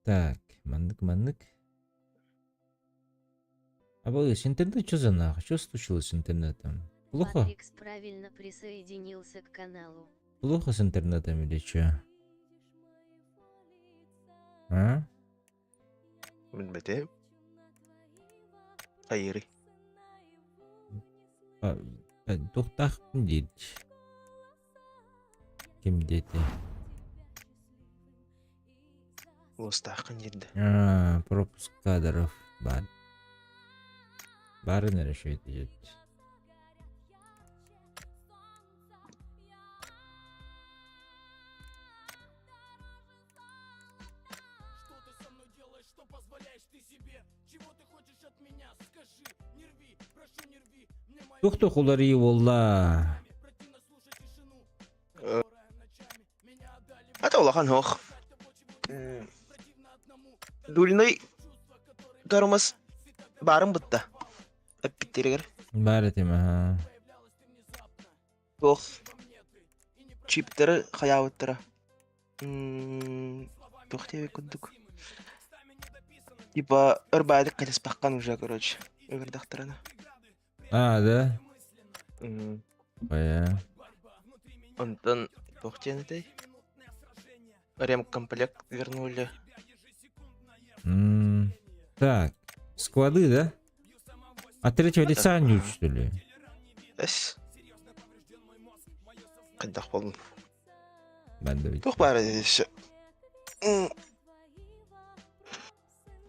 Так, маннык маннык. Абалыш, интернет что за нахуй? Что случилось с интернетом? Плохо? Матрикс правильно присоединился к каналу. Плохо с интернетом или что? А? Билбэтим. Хайырый. Туохтаахпын диир. Ким диэтэ? Уостааххын диирдэ. А, пропуск кадров баар. Баарын эрэ үчүгэйдик. Туох-туох уларыйыы буолла? Ата улахан суох. Дульный тормоз баарын бытта. Эппиттэригэр. Баар этим, аха. Туох чиптеры хайаабыттара. Туох диэбит курдук. Типа ырбаадык кэтиспэххин уже, короче. Ыҥырдахтарына. А, да? М, Бая. Онтон туох диэн этэй? Ремкомплект вернули. М, Так, склады, да? От третьего лица не что ли? Эс. Хайдах буоллун? Банда ведь. Туох баар эти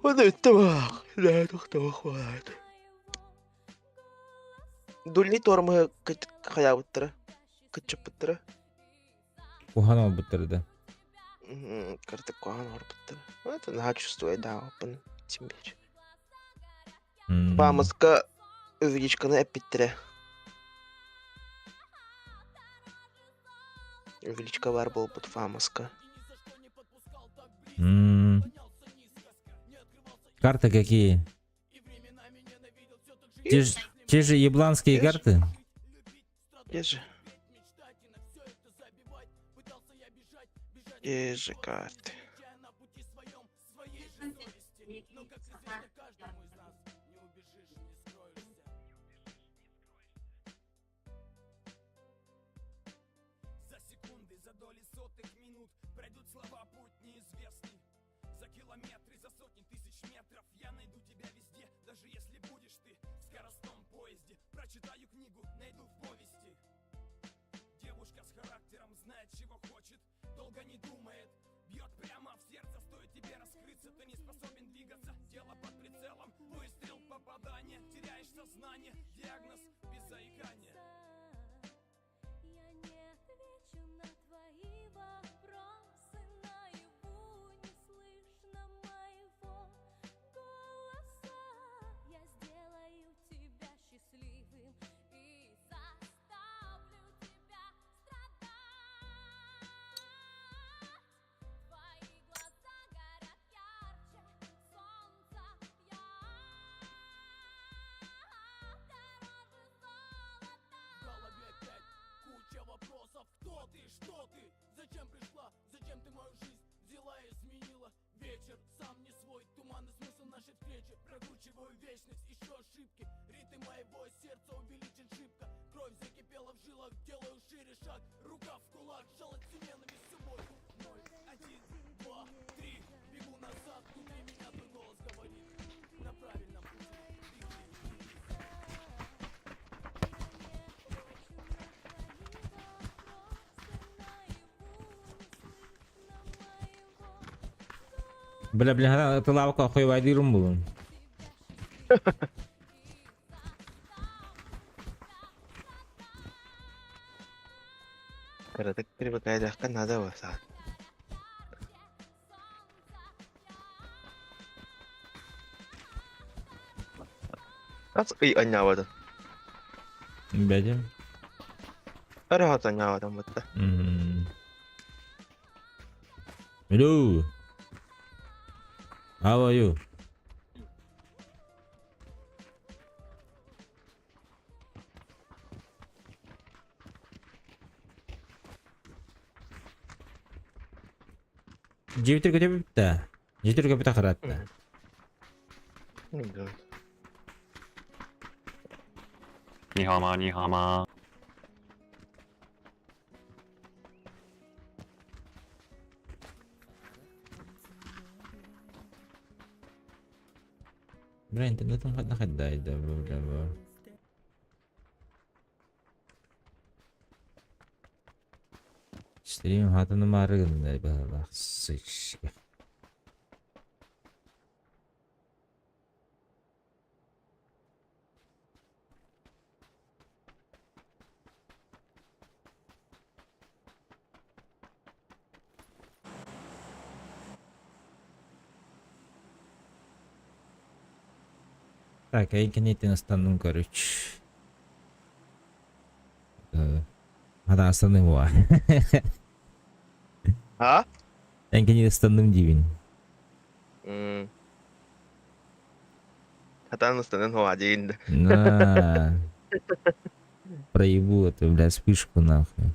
Оны өттө баах. Туох баар. Дульный тормоһы хайаабыттара. Кытчыппыттара. Куһаҕан оҥорбуттара да. Кырдык куһаҕан оҥорбуттара. Это наһаа чувствуй даҕаппын син биир. Памыска увеличканы эппиттэрэ. Увеличка баар буолбут Фамоска. Карты какие? Те же, те же ебланские карты? Те же. Те же карты. Бля, бля, тылаабакка хойвайдыырым булун. Кыратык привыкайдахха надо басаат. Хас ый анньаабатын? Бэдим. Өрө анньаабатын бытта. Hello. How are you? Дьиэбитигэр көтөбүт да. Дьиэтигэр көппүтэ хараатта. Да. 你好吗？你好吗？ Бля, интернетым ханна хайда бля. Стрим хатыны маарыгыннай быһалаах сычка. Так, эйкинитин ыстанным короче. Хата ыстанным уа. А? Эйкини ыстанным диибин. Хатан ыстанан хуа диин. На. Проебу эту, бля, вспышку нахуй.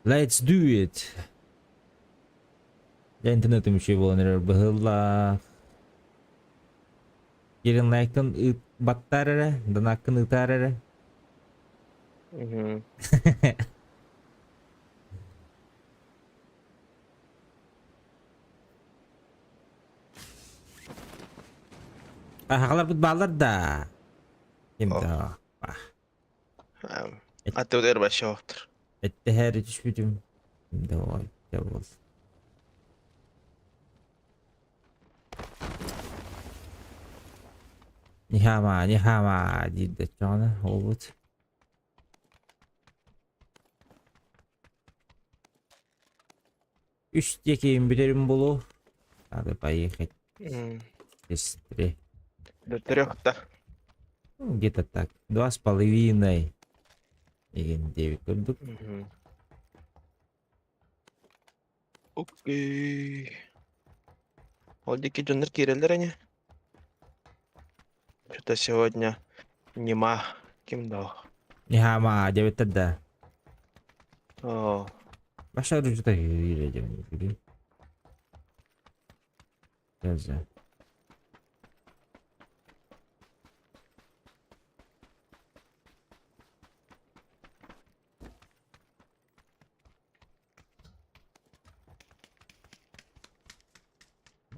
Let's do it. Дьэ интернетым үчүгэй буолан эрэр быһыылаах. Кирин лайктан баттаар эрэ, донаккын ыытаар эрэ. Аһаҕаларбыт бааллар да. Ким да. Аттыбытыгар вообще оохтор. Эттэһээри түспүтүм. Давай, давай. Нихама, нихама диир да чоҕуна уолбут. Үс диэки бүтэрим булу. Надо поехать быстрее. До трех-то. Ну, где-то так. 2,5. Деген девять курдук. Окей. Ол диэки дьоннор киирэллэр ини. Что-то сегодня нема ким да. Нихама, девять да. О, Баша что-то или Сейчас.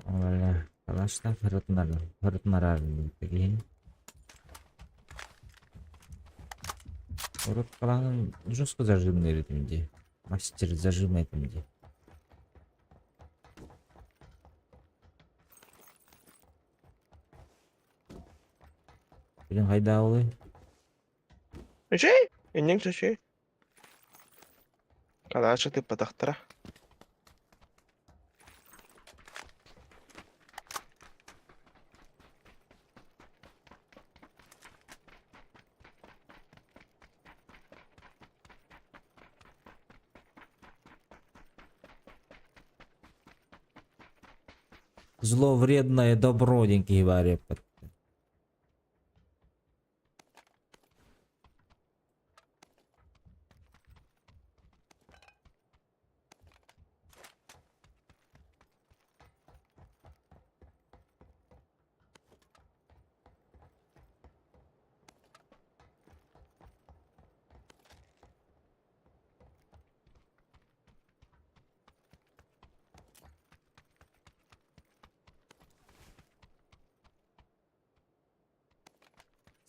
Оля, Калашта хырытынарар деген. Урут калаһын жестко зажимный ритмде. Мастер зажимает дии. Билин хайдаалый? Үчүгэй, инниҥ үчүгэй. Калаша тыппатахтара. Зло вредное добро диэн киһи баар эппит.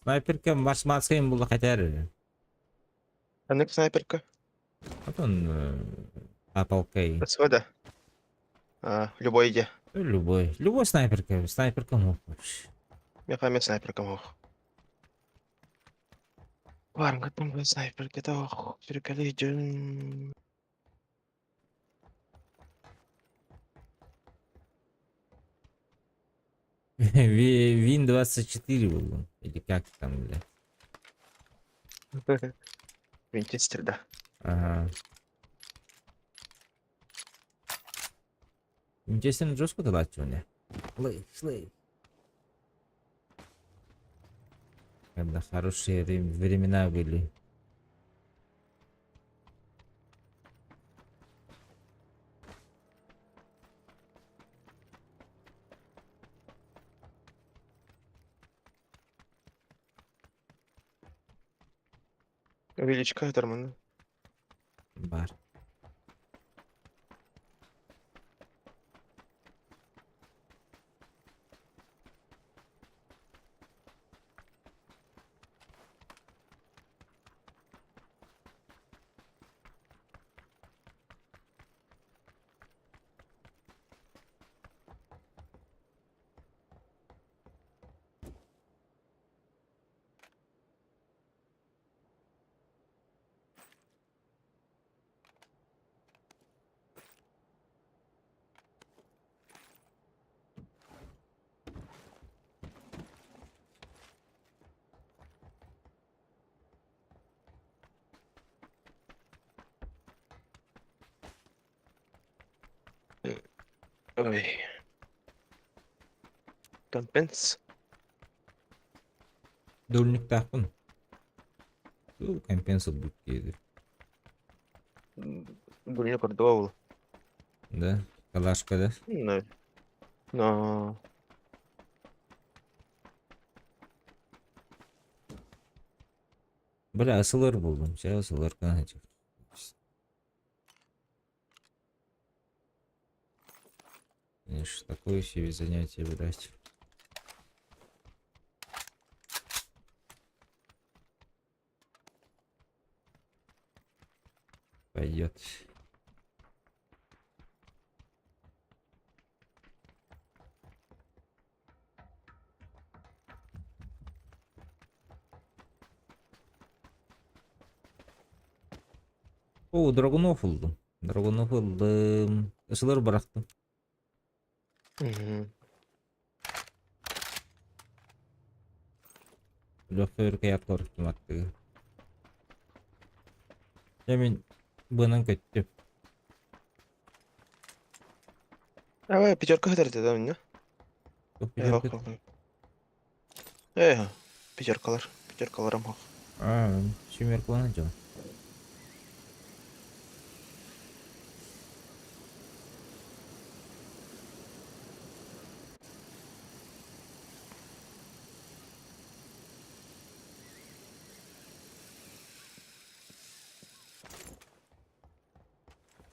Снайперка маршманскайын була хотя Ханнык снайперка? Потом аполкай. СВД. А, любой иди. Любой. Любой снайперка. Снайперка мог вообще. Мехамед снайперка мог. Варнгаттан бу снайперка ох, түркәли дьон. Вин 24 был. Или как там, бля. Винчестер, да. Ага. Винчестерин жестко тылааччыбын ээ. Слей, слей. Когда хорошие времена были. Величка нормально. Бар. Ой. Компенс. Дульниктаахпын. Компенс ылбыт диэдир. Дульник ордуга Да, калашка да. Но. Но. Бля, СЛР буллум. Сейчас СЛР канатик. Конечно, такое себе занятие, блядь. Пойдет. О, Драгунов ыллым. Драгунов ыллым. СЛР бырахтым. Мгм. Лөхтөр кыйат корктум аттыгы. Дьэ мин быанан көттүм. Давай, пятерка хатарты да мне? Туох пятерка? Э, пятеркалар. Пятеркаларым хох. А, семеркалана дьон.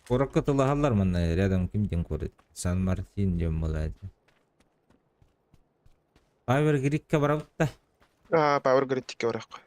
Куоракка тылаһаллар манна рядом ким диэн куорат Сан-Мартин диэн буолааччы. Павер Грикка барабыт да? А, Power Grid тикке барахха.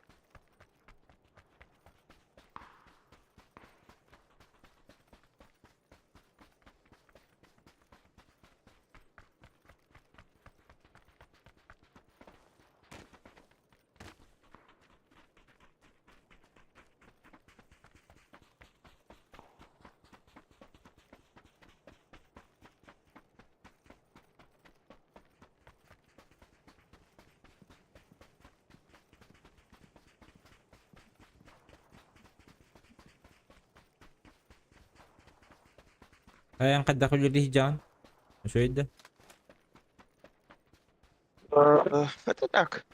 Хайаан хайдах үлэлиир дьаҕын? Үчүгэй да? Это так.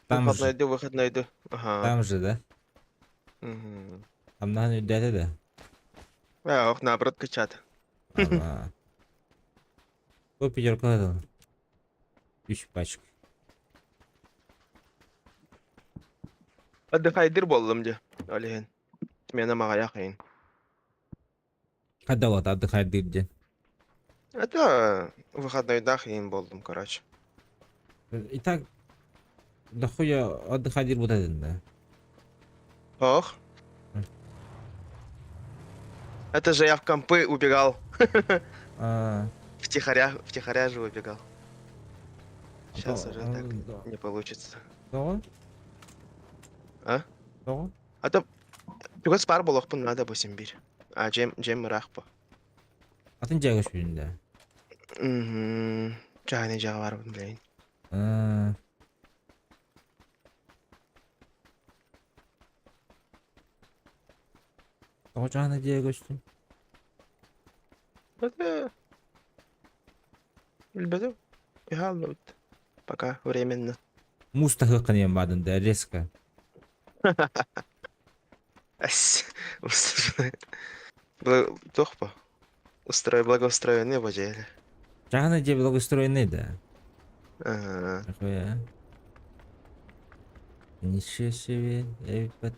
Там Выход же, найду, выход найду. Ага. там же, да? Мгм. Хамнаһын үрдээтэ да? А, ох, наоборот, качат. Ама. Бу пятерка дыл. Үс пачка. Отдыхайдыр боллум дии. Ол иһин. Смена маҕайах иһин. Хайдалата отдыхайдыр диэн. Это выходнойдаах иһин боллум, короче. И так дохуя отдыхайдыр бутадын да. Ох. Это же я в компы убегал. А, Втихаря, втихаря же убегал. Сейчас уже так не получится. Тоҕо? А? Тоҕо? А то чугас паар буолуохпун наада бу син биир. А дьиэм дьиэм ыраах бу. Атын дьиэҕэ көспүтүн да. Мм. Чааны дьиэҕэ барабын билигин. Аа. Тоҕо чааны дьиэҕэ көстүн? Это билбэтим. Хааллыбыт. Пока временно. Муус таһыаххын ийэм баадын да резко. Эс. Туох бу? Устрой благоустроенный бу дьиэлэ. Чаһына дьиэ благоустроенный да. Ага. Нахуя? Ничего себе, эбит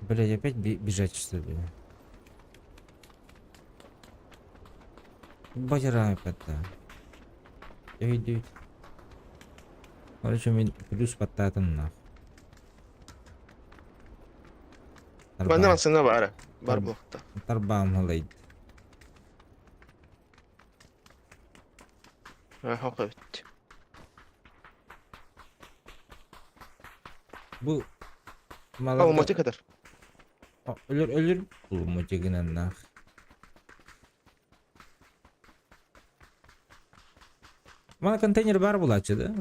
Блять, опять бежать что ли? Батирай патта. Өйдүүт. Короче, мен плюс паттаатым нах. Манна массыына баара. Бар буолта. Тарбаам халайд. Хох эбит. Бу Ол мотик катар. Өлөр өлөр бу мотигынан нах. Мана контейнер бар булачы да?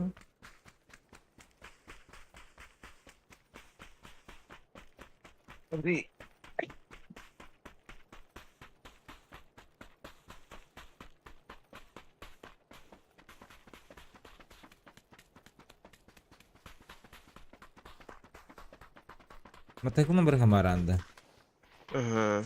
Матайкуна бір хамаранды. Ага.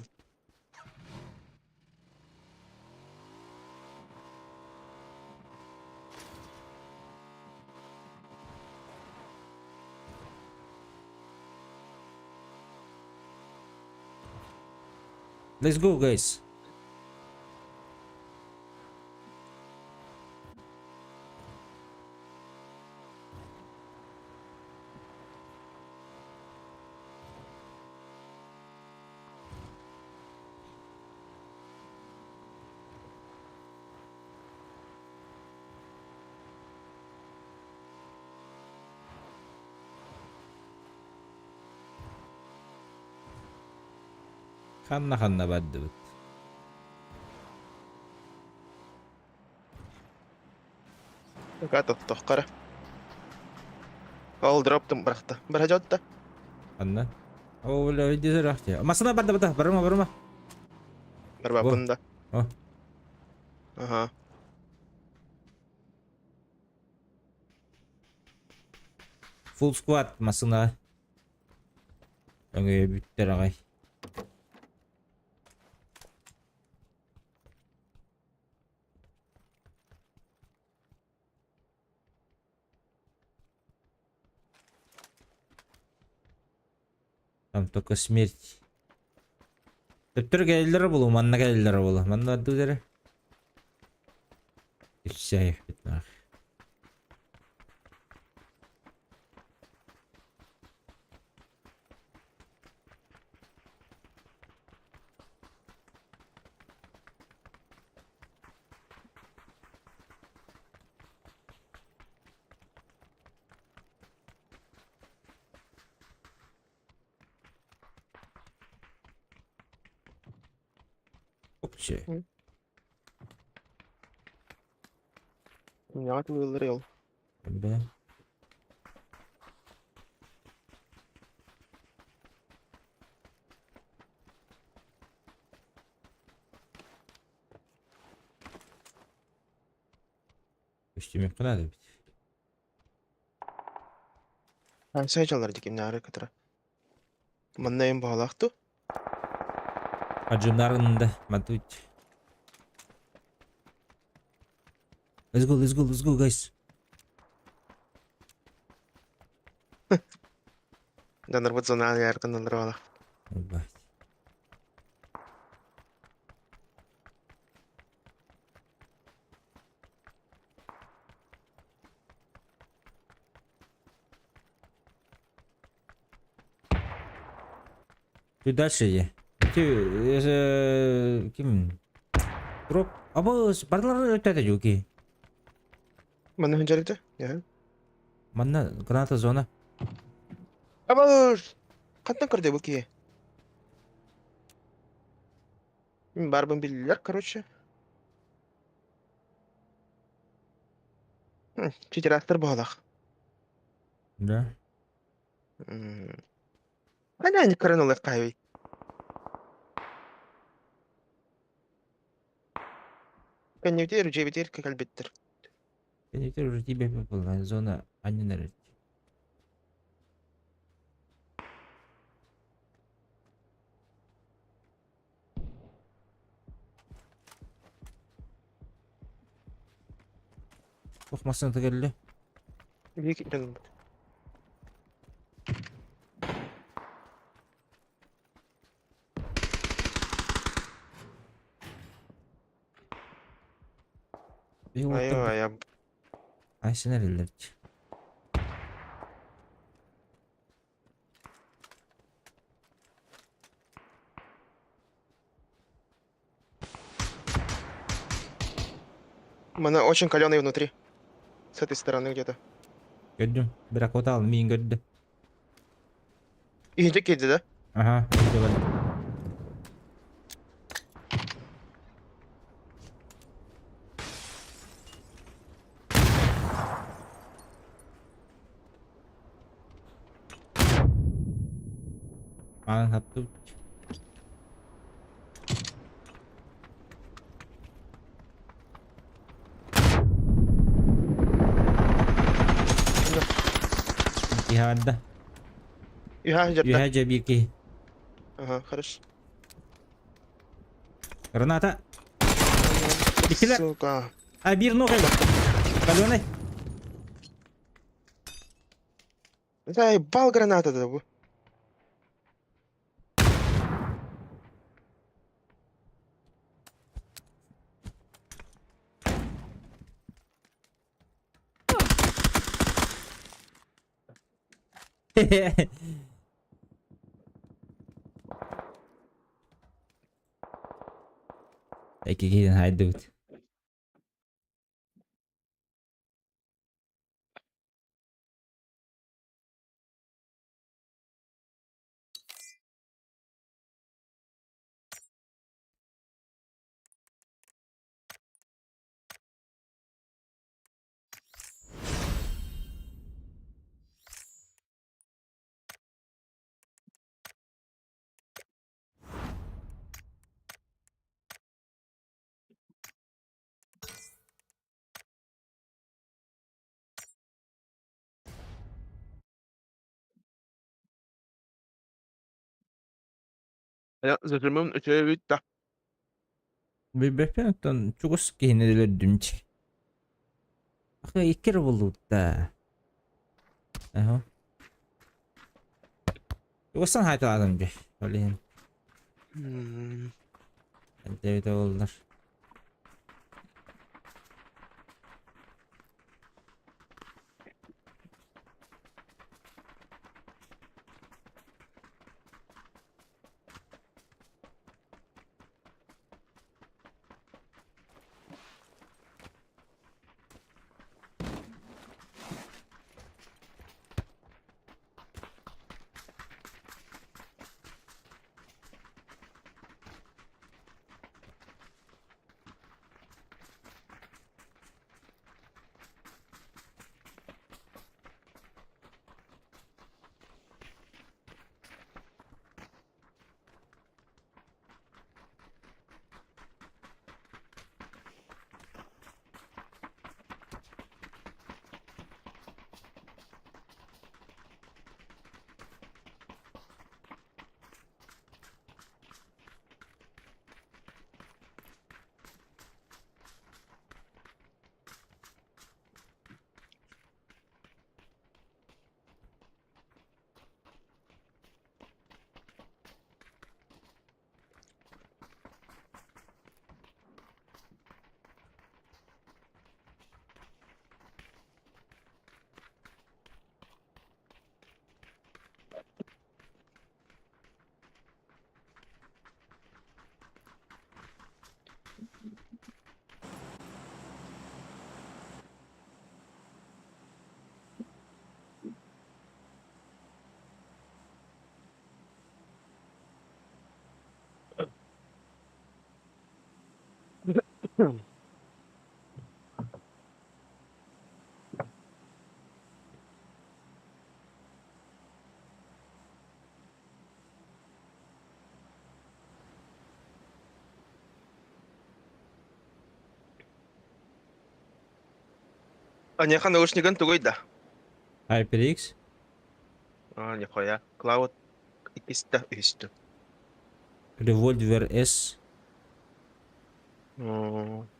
Let's go, guys. Ханна-ханна бардыбыт. Ката тохкара. Ол дроптым бырахта. Бара жотта. Ханна? О, бля, иди зарахте. Масына барда бата, барыма, барыма. Барбаппын да. О. Ага. Full squad масына. Өҥөйө бүттэр аҕай. Там только смерть. Төптөр кэлэллэрэ буолуо, манна кэлэллэрэ буолуо. Манна бардыбыт эрэ. Үссээйэхпит нах. Опче. Миңа тылылыр ол. Бэ. Көстүмүөххэ наада эбит. Ансай дьаллар дикимнээри кытара. Манна эм баҕалаах дуу? Аджунарын да матуть. Let's go, let's go, let's go, guys. Дьоннорбут зонаан яркын баҕалаах. Ебать. Ты дальше иди. Ты, э, ким? Дроп. Абы барлары өтөтө жуки. Манна хүнжәрите? Яһын. Манна граната зона. Абыш! Хантан көрдө бу киһи? Мин баарбын биллилэр, короче. Читирааттар баҕалаах. Да. Аня көрөн ылыаххайый. Кэннибитигэр дьиэбитигэр кэлбиттэр. Кэннибитигэр уже тиийбэппит буолла. Зона анньан эрэр. Туох массыыната кэллэ? Биһиги дьоннорбут. Биһиги уолаттар Айа, айа. айсан эрэллэр дии. Она очень каленый внутри. С этой стороны где-то. Көрдүм. Биракотал миин көрдө. Иһирдьэ киирдэ да? Аха, иһирдьэ барда. Аан хаптыбыт. Киһи барда. Үһэ дьарда. Үһэ дьэ биир киһи. Ага, хорошо. Граната. Иккилэр. Сука. А биир ног Каленый. Заебал граната да бу. Икки киһитин хайдыбыт. Зажимым үчүгэй да. Билбэппин оттон чугас киһини өлөрдүм дии. Ах, икки эрэ буоллубут да. Аһа. Чугастан хаайталаатым дии. Ол иһин. Эбитэ буоллар. Аниаха наушнигын тугуй да? HyperX. А, нихуя. Cloud иккистэ үһүстү. Revolver S.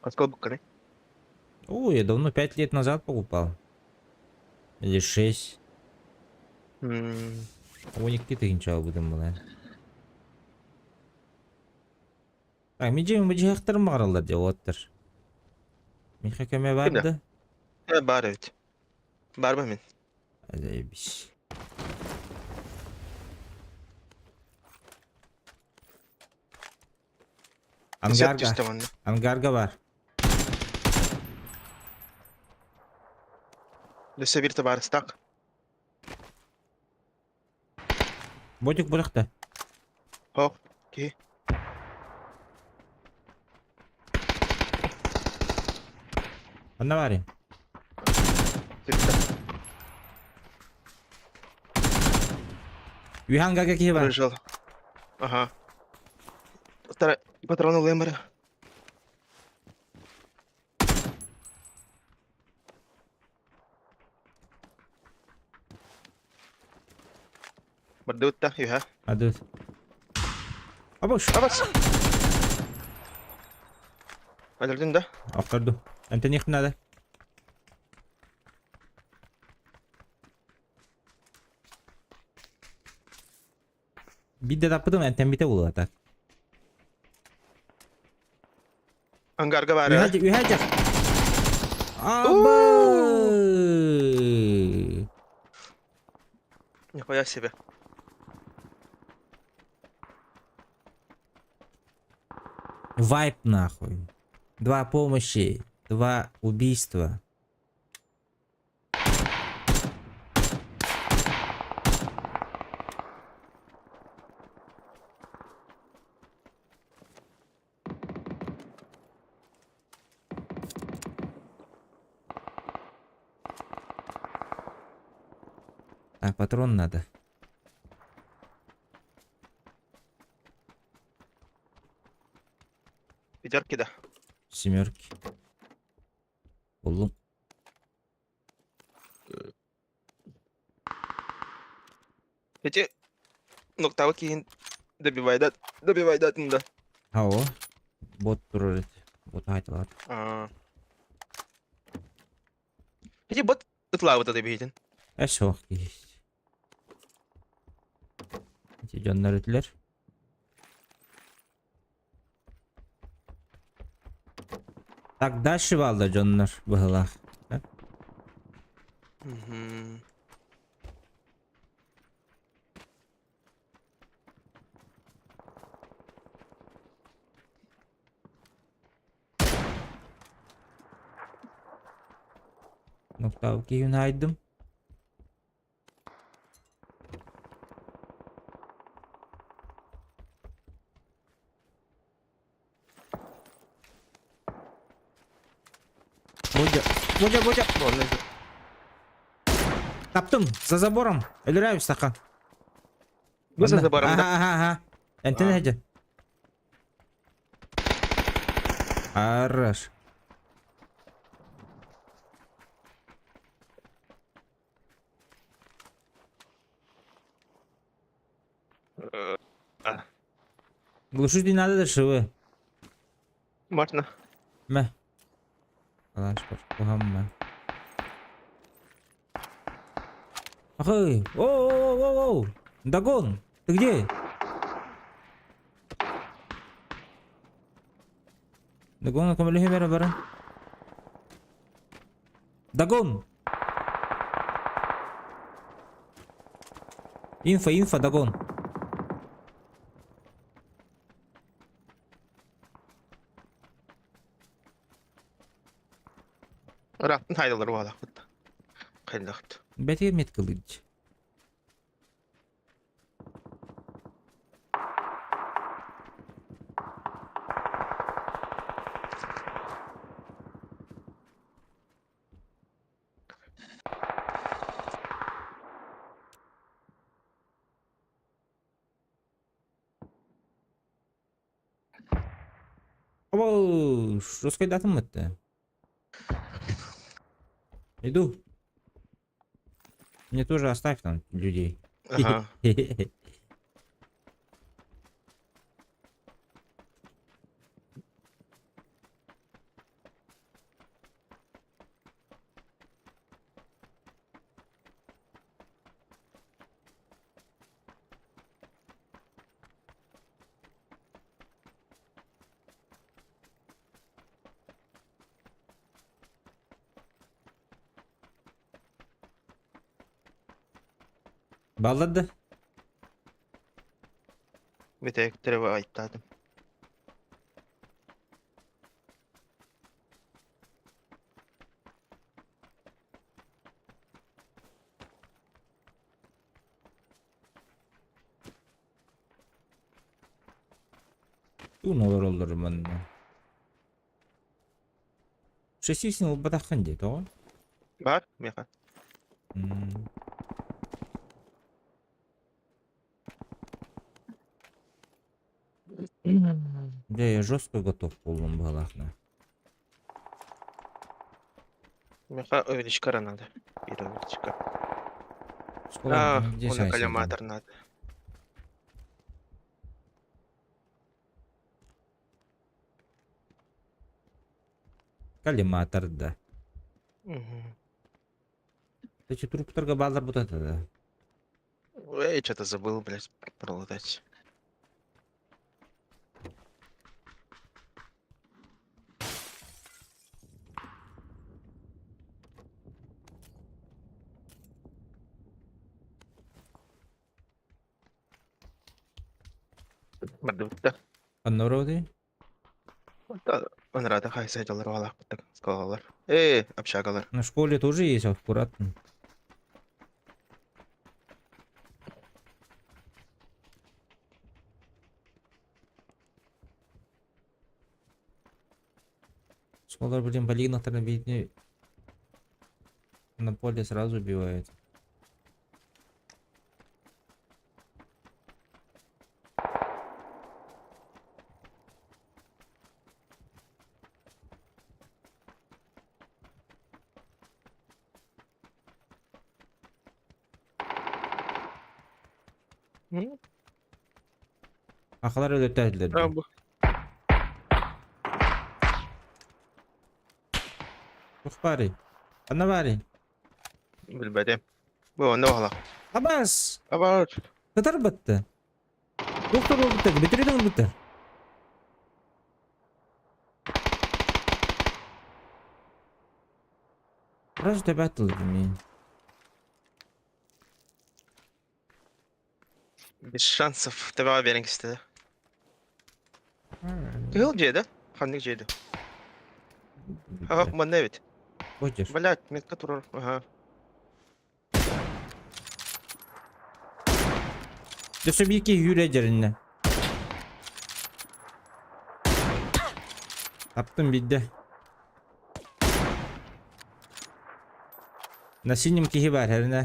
Хаска ылбыккыный? О, я давно, 5 лет назад покупал. Или 6. 12 тыһыынча ылбытым буолан. Так, мин быдьыахтарым баҕараллар дьэ уоттар. Миэхэ көмө баар Ким да? да? Э, баар эбит. Баар мин. Заебись. Сөп Ангарга. түстэ манна. Ангарга бар. Өссө биир табаарыстаах. Ботик бырахта. Хоох, киһи. Онно баарый? Сүттэ. Үһэ ангарга киһи бар. Рыжал. Ага. Патрон ылыам бара. Бардыбыт да, үһэ. Адыт. Абыш. Абас! Өлөрдүн да? Охторду. Эмтэниэх надо. Биирдэ таппытым эмтэммитэ буолуо так. Ангарга баар Үһэ ээ. үһэ дьах. Абы! Нихуя себе. Вайп нахуй. Два помощи, два убийства. Так, патрон надо. Пятерки да. Семерки. Буллум. Эти ноктабы киһин добивайдат, добивайдатын да. Хао. Бот турар эт. Бот айтылар. Аа. Эти бот ытлаабыта дебиһитин. Эс суох киһи. Ити дьоннор үтүлэр. Так, дальше бааллар дьоннор быһылаах. Мгм. Ноктаабы киһин айдым. Бодя, Бодя, Бодя. Буолла. Таптым, за забором. Өлөрөөбүс саха. Бу за Манна. забором да? Ага, ага, ага. Энтэн А. эдэ. Хорош. А. Глушить не надо, дешевы. Можно. Мэ. Алаш бар. Ахай! Оу-оу-оу-оу! Догон! Ты где? Догон, көмөлөһө бара. Догон! Инфа, инфа, догон. Ырааттын хайдалар буолаахпыт. Хайдахт. Бэтигэр меткалыыр. Абыл, жесткайдатым бытты. Иду. Мне тоже оставь там людей. Ага. Баллады. Бүтэһиктэрэ айттаатым. Тугун олороллор манна? Шестисин ылбатаххын дии, тоҕо? Бар, миэхэ. М. Дьэ, я жестко готов буоллум быһалаахна. Миэхэ увеличка надо. Биир увеличка. Школа А, где уонна сай сылдьан? коллиматор надо. Коллиматор, да. Мгм. Эти труптарга баалар бутата да. Эй, что-то забыл, блядь, пролутать. Бардыбыт да. Ханна барабытый? Анарата хайса дьаллар баалаахпыттар скалалар. Ээ, общагалар. На школе тоже есть аккуратно. Школа, блин, полигнатор виднее на поле сразу убивает. М? Ахалар өлөттөөтүлэр А, дии. бу. Туох баарый? Ханна баарый? Билбэтим. Бу онно баҕалаах. Абаас! Абаар. Кытар батта. Доктор ылбыттар, бүтүрүтэн ылбыттар. Сразу тебя тылдым. Без шансов. Төбөҕө биэрэн кистэ. Кыһыл дьиэ да? Ханнык дьиэ Ах, манна эбит. Хочешь? Блядь, метка турар. Ага. Өссө биир киһи үүрэ дьэриннэ. Таптым биирдэ. На синем киһи баар хэринэ.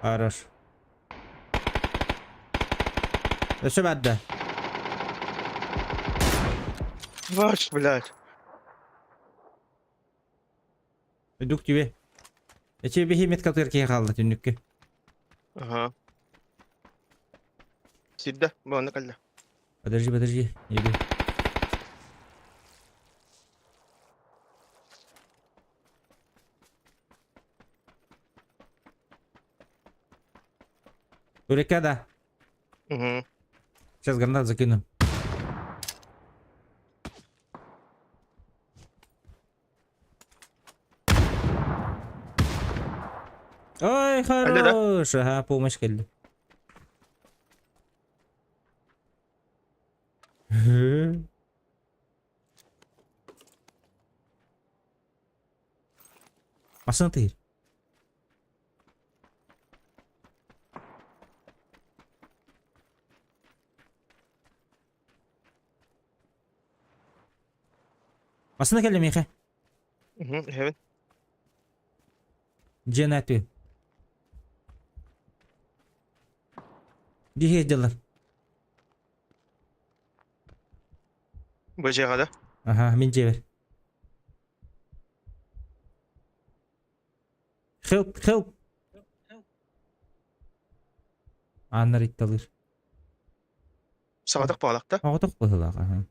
Хорош. Өссө барда. Ваш, блядь. Дук тебе. Эчи биһи меткатыгар киһи хаалла түннүккэ. Ага. Сирдэ, бу онно кэллэ. Подожди, подожди, иду. Турика, да. Угу. Сейчас гранат закину. Ой, хорош! Ага, помощь кэллэ. Массыына тыыр. Массыына кэллэ миэхэ. Угу, иһэбин. Дьиэн аатыы. Биһиги дьаллар. Бу дьиэҕэ да? Ага, мин дьиэбэр. Help, help! Ааннар итталыр. Саҕатах буоллахта. Оҕотох быһыылаах, аха.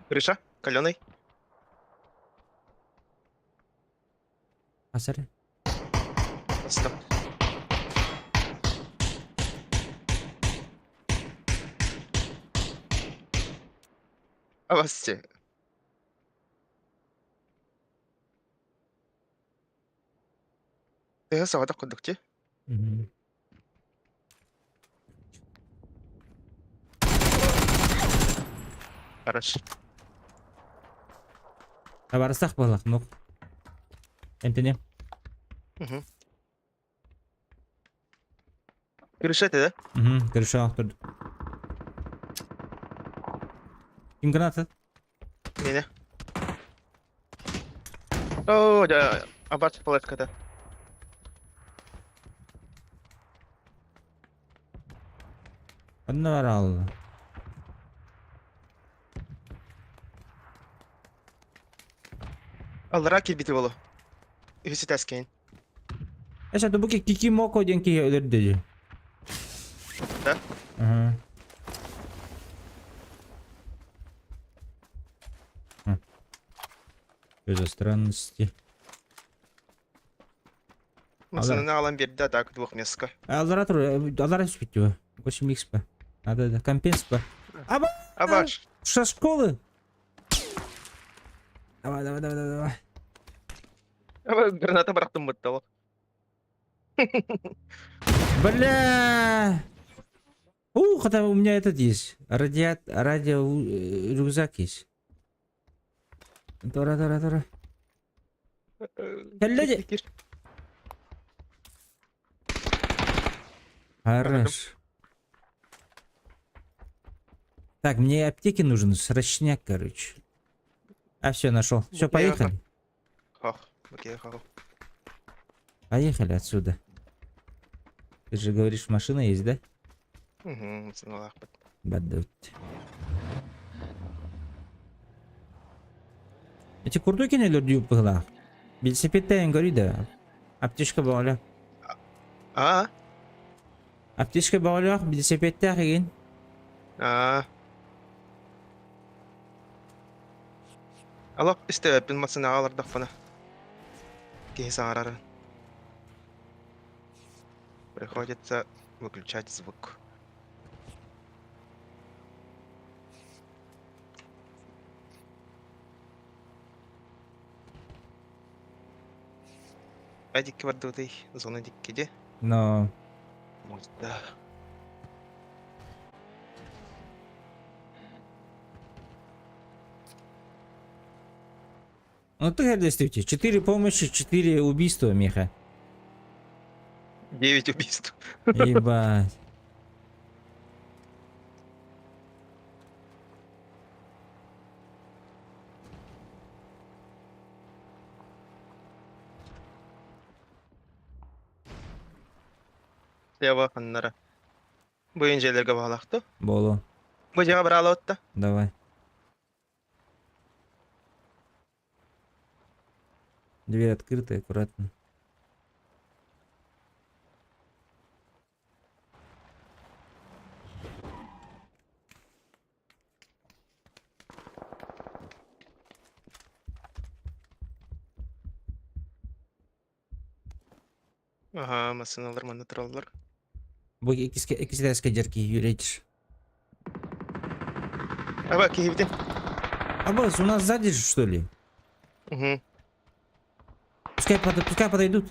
Гриша, каленый. Хас эрэ? Астым. Авасти. Төһө саҕатах курдук дии. Мгм. Хорошо. Табарыстах буоллах, ну. Энтини. Мгм. Крыша это, да? Угу, крыша турдук. Ким граната? Меня. О, да, абат палатката. Онно бараалла. Аллара киирбити болу. Үһүс этээскэйин. Эсэ бу Кикимоко диэн киһи өлөрдө дии. Да? Ага. Что за странности? Массыынаны аҕалан биэрдэ так двухместка. Аллара тур, аллара түспүт 8 х па. Надо да, компенс па. Аба! Абаш! Со школы? Давай, давай, давай, давай, давай. Аба граната бырахтым бытталы. Бля! Ух, это у меня этот есть. Радиат, радио рюкзак есть. Тора, тора, тора. Кэллэ Кир. Хорош. Так, мне аптеки нужен, срочняк, короче. А, все, нашел. Все, поехали. Хох, окей, хох. Поехали отсюда. Ты же говоришь, машина есть, да? Угу, сыналаахпыт. Бадут. Эти курдуки не люди пыла. Велосипедтен говори, да. Аптечка баҕалаах. А? Аптечка баҕалаах, велосипедтээх игин. А. Аллах истээбэппин массыынаҕа олордохпуна. Киһи саҥарарын. Приходится выключать звук. Эдикки бардыбытый, зона дикки Но Может, да. Ну ты действительно. Четыре помощи, четыре убийства, Миха. 9 убийств. Ебать. Слева ханнара. Бу инжелерге баҕалаахту. Боло. Бу дьиэҕэ быраалаотта. Давай. Дверь открытая, аккуратно. Аһаа, массыыналар манна тураллар. Бу иккис дьэрки юречь. Аба киһибитин. А босс, у нас сзади же, что ли? Угу. Пускай подойдут.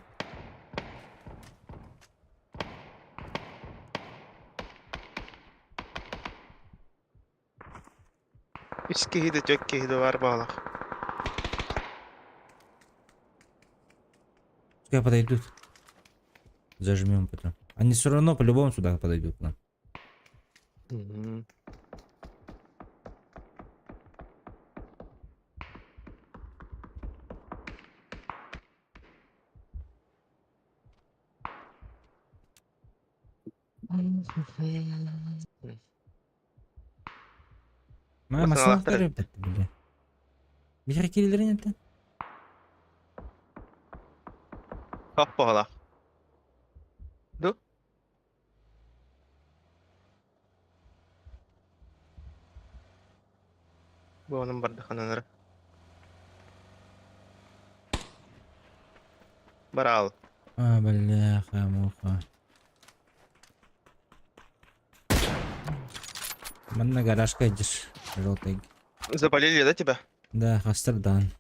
Үс киһи да түөрт киһи да баар баҕалаах. Пускай подойдут. Зажмем потом. Они все равно по-любому сюда подойдут к нам. Мгм. Массыыналаахтар били. Биһиэхэ киирэллэрин этэ. Хаппаҕалаах. Ду? Бу онон бардаххына Бараал. А, бляха, муха. Манна гаражка идешь, желтый. Запалили, да, тебя? Да, хастардан.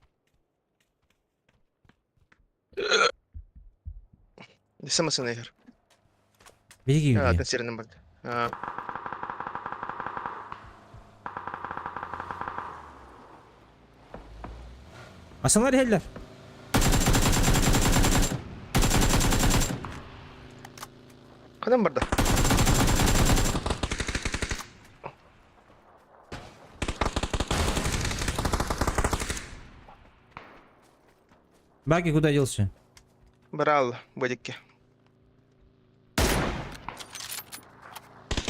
Самасына иһэр. Беги, А, беги. атын сиринэн барда. А, Асалар иһэллэр. Ханан барда? Баги куда делся? Бараал, бодикке.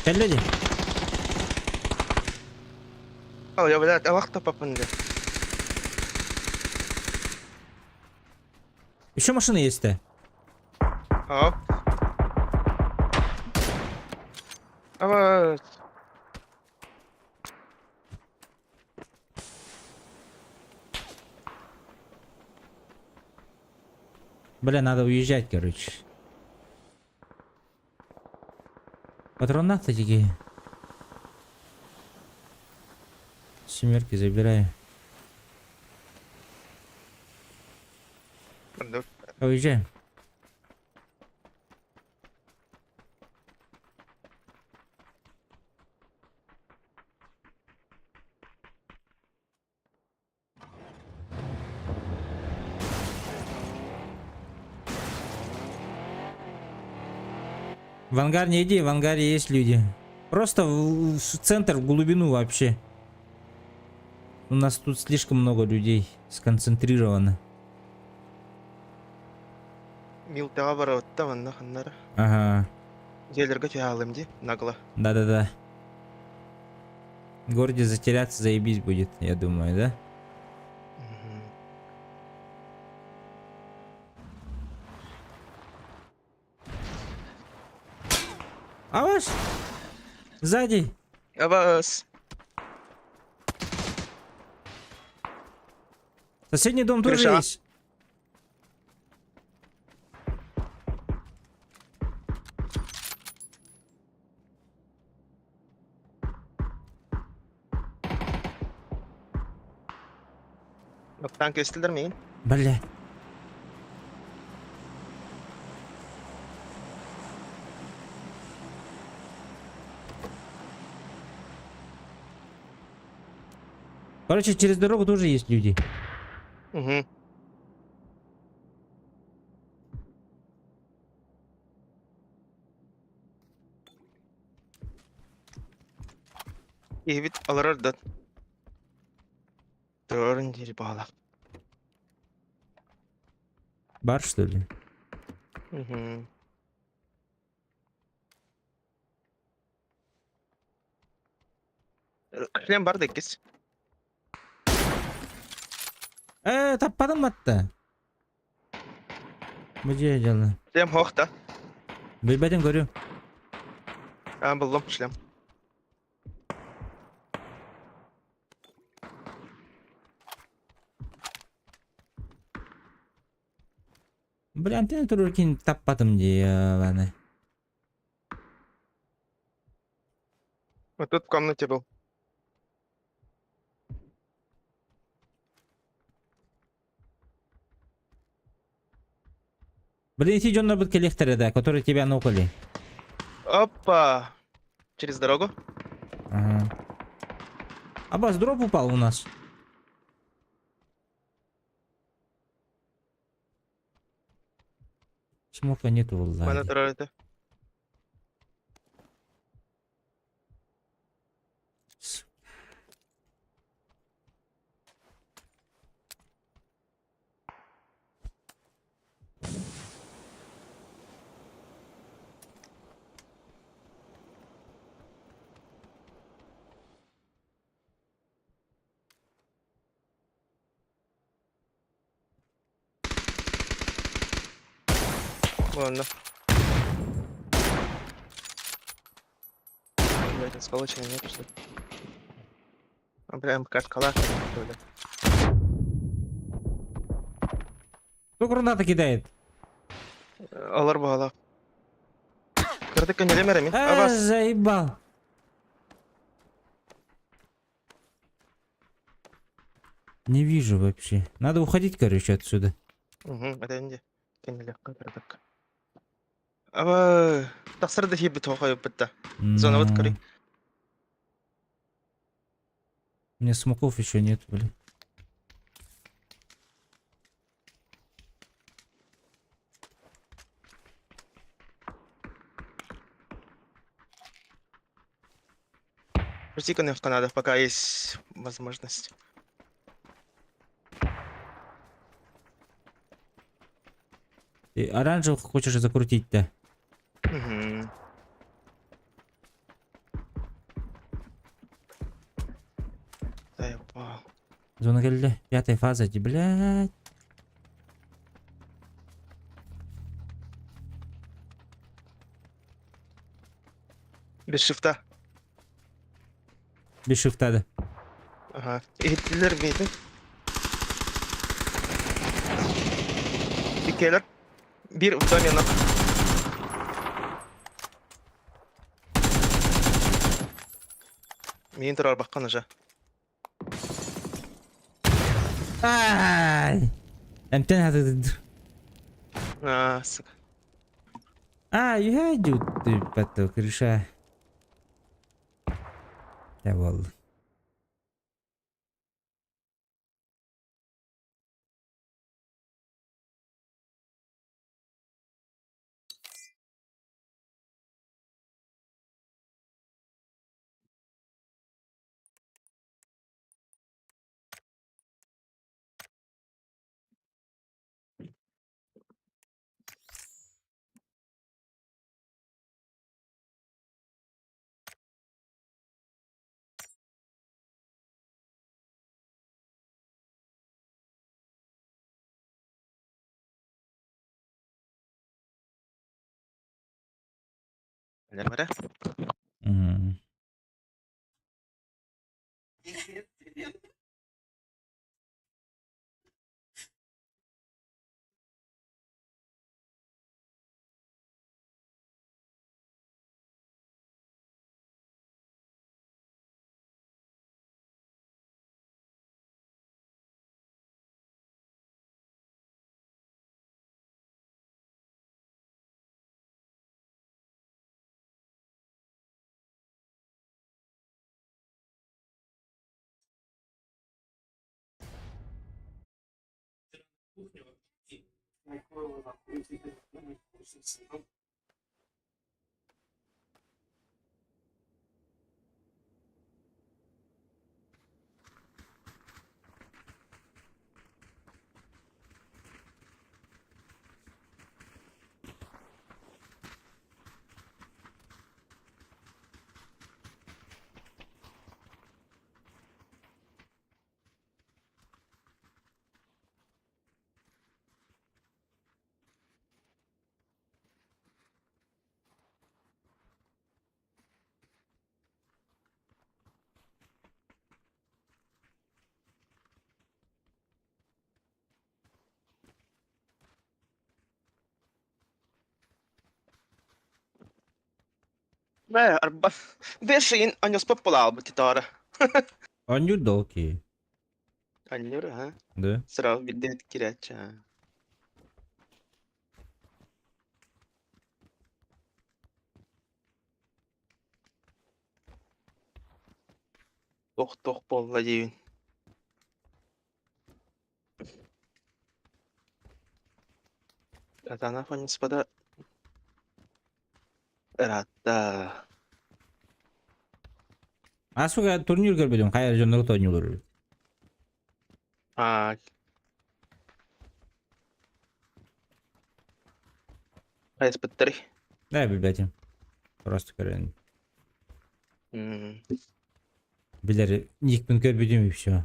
Кэллэ дии. Ал, я, блядь, алах папын да. Еще машина есть-то. Оп. Ава, Бля, надо уезжать, короче. Патрон на такие. Семерки забирай. барда. Уезжаем. В ангар не иди, в ангаре есть люди. Просто в центр, в глубину вообще. У нас тут слишком много людей сконцентрировано. Милтаҕа барабытта манна ханнара. Ага, Дьиэлэргэ түһаалым дии, нагло. Да-да-да. В городе затеряться заебись будет, я думаю, да? Мгм. А ваш? Сзади. Абас. Соседний дом тоже Крыша. есть. Танк эстилер миин. Бля. Короче, через дорогу тоже есть люди. Угу. Киһибит олорор да. Туорун диир баҕалаах. Бар, что ли? Угу. Шлем бар да иккис. Таппадым атта. Где дело? Шлем суох да. Билбэтим говорю. А, буллум шлем. Бля, антенна туруркин таппатым дии, ладно. Вот тут в комнате был. Блин, иди дьоннор бут кэлиэхтэрэ да, которые тебя нокали. Опа! Через дорогу. Ага. Абаз, дроп упал у нас. Смока нету, Мана валлахи. турар это. Ладно. Блядь, осколочек нет, что ли? А, бля, МК калаш, что ли? Кто гранаты кидает? Алар баҕалаах. Кыратык көннөрүм эрэ мин. А, Абас. заебал. Не вижу вообще. Надо уходить, короче, отсюда. Угу, этэн дии. Кэннилэххэ кыратык. Аба, тахсар да хиэбит хойуппут да. Зонабыт На. көрүй. У меня смоков еще нет, блин. Крути коневка надо, пока есть возможность. Ты оранжевых хочешь закрутить-то? Угу. Заебал. Зона кэллэ. Пятая фаза, дии, блядь. Без шифта. Без шифта, да. Ага. Иһиттилэр миитин. Иккиэлэр. Биир в доме нах. Миин турарбаккын уже. Ай! Эмтэн хатыдыр. А, сука. А, я иду ты поток, реша. Я вол. Нэрмэрэ. Мгм. Бээ, арба. Бэс ыйын анньыспат буолаалбыт итоора. Анньур да окей. Анньыр, аһа. Да. Сразу биирдэ киирээччи, аа. Туох-туох буолла диибин. Катана анньыспата ыраатта. А сука турнир көрбөтүм хайа дьоннору тоонньуулар. Аа. Хайаспыттарый? Да, билбэтим. Просто көрөн. Билэр никпин көрбүтүм и все.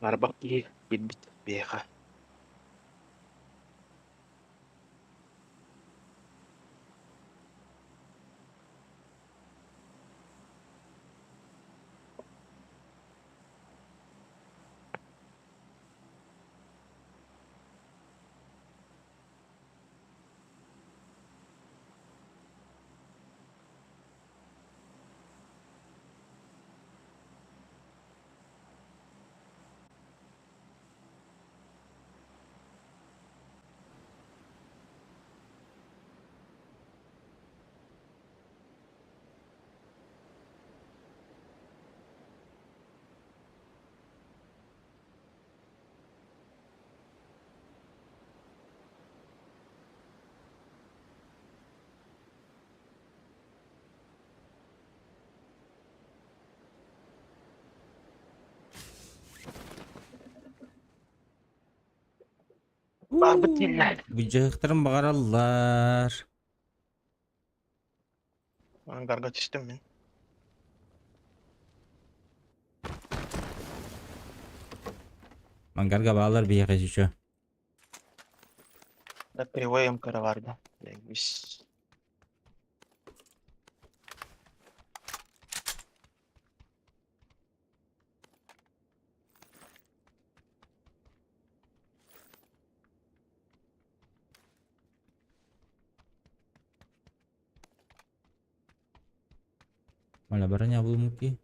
Барбах киһи билбит биһиэхэ. Барбыт дииллэр. Быдьаһыктарын баҕараллар. Ангарга түстүм мин. Ангарга баалар биһиэхэ еще. Да кривой МКР бар да. Бис. Malah barangnya belum mungkin.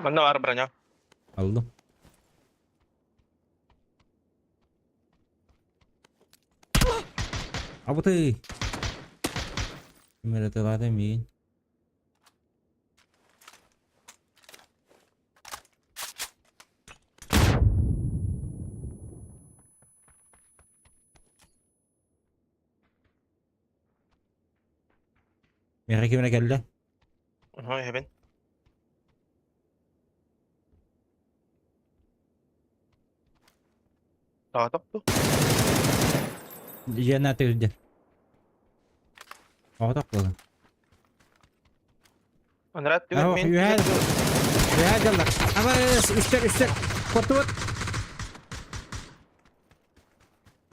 Манна бар броня. Aldım. Абыты. Ким миин. Миэхэ ким эрэ кэллэ? Ага, эбин. Таатап ту. Дьиэ тыырдын. Оҕотох буолан. Анарат түгэн Ах, мен. үһээ. Үһээ дьаллар. Абас, үстэр, үстэр. Хотуот.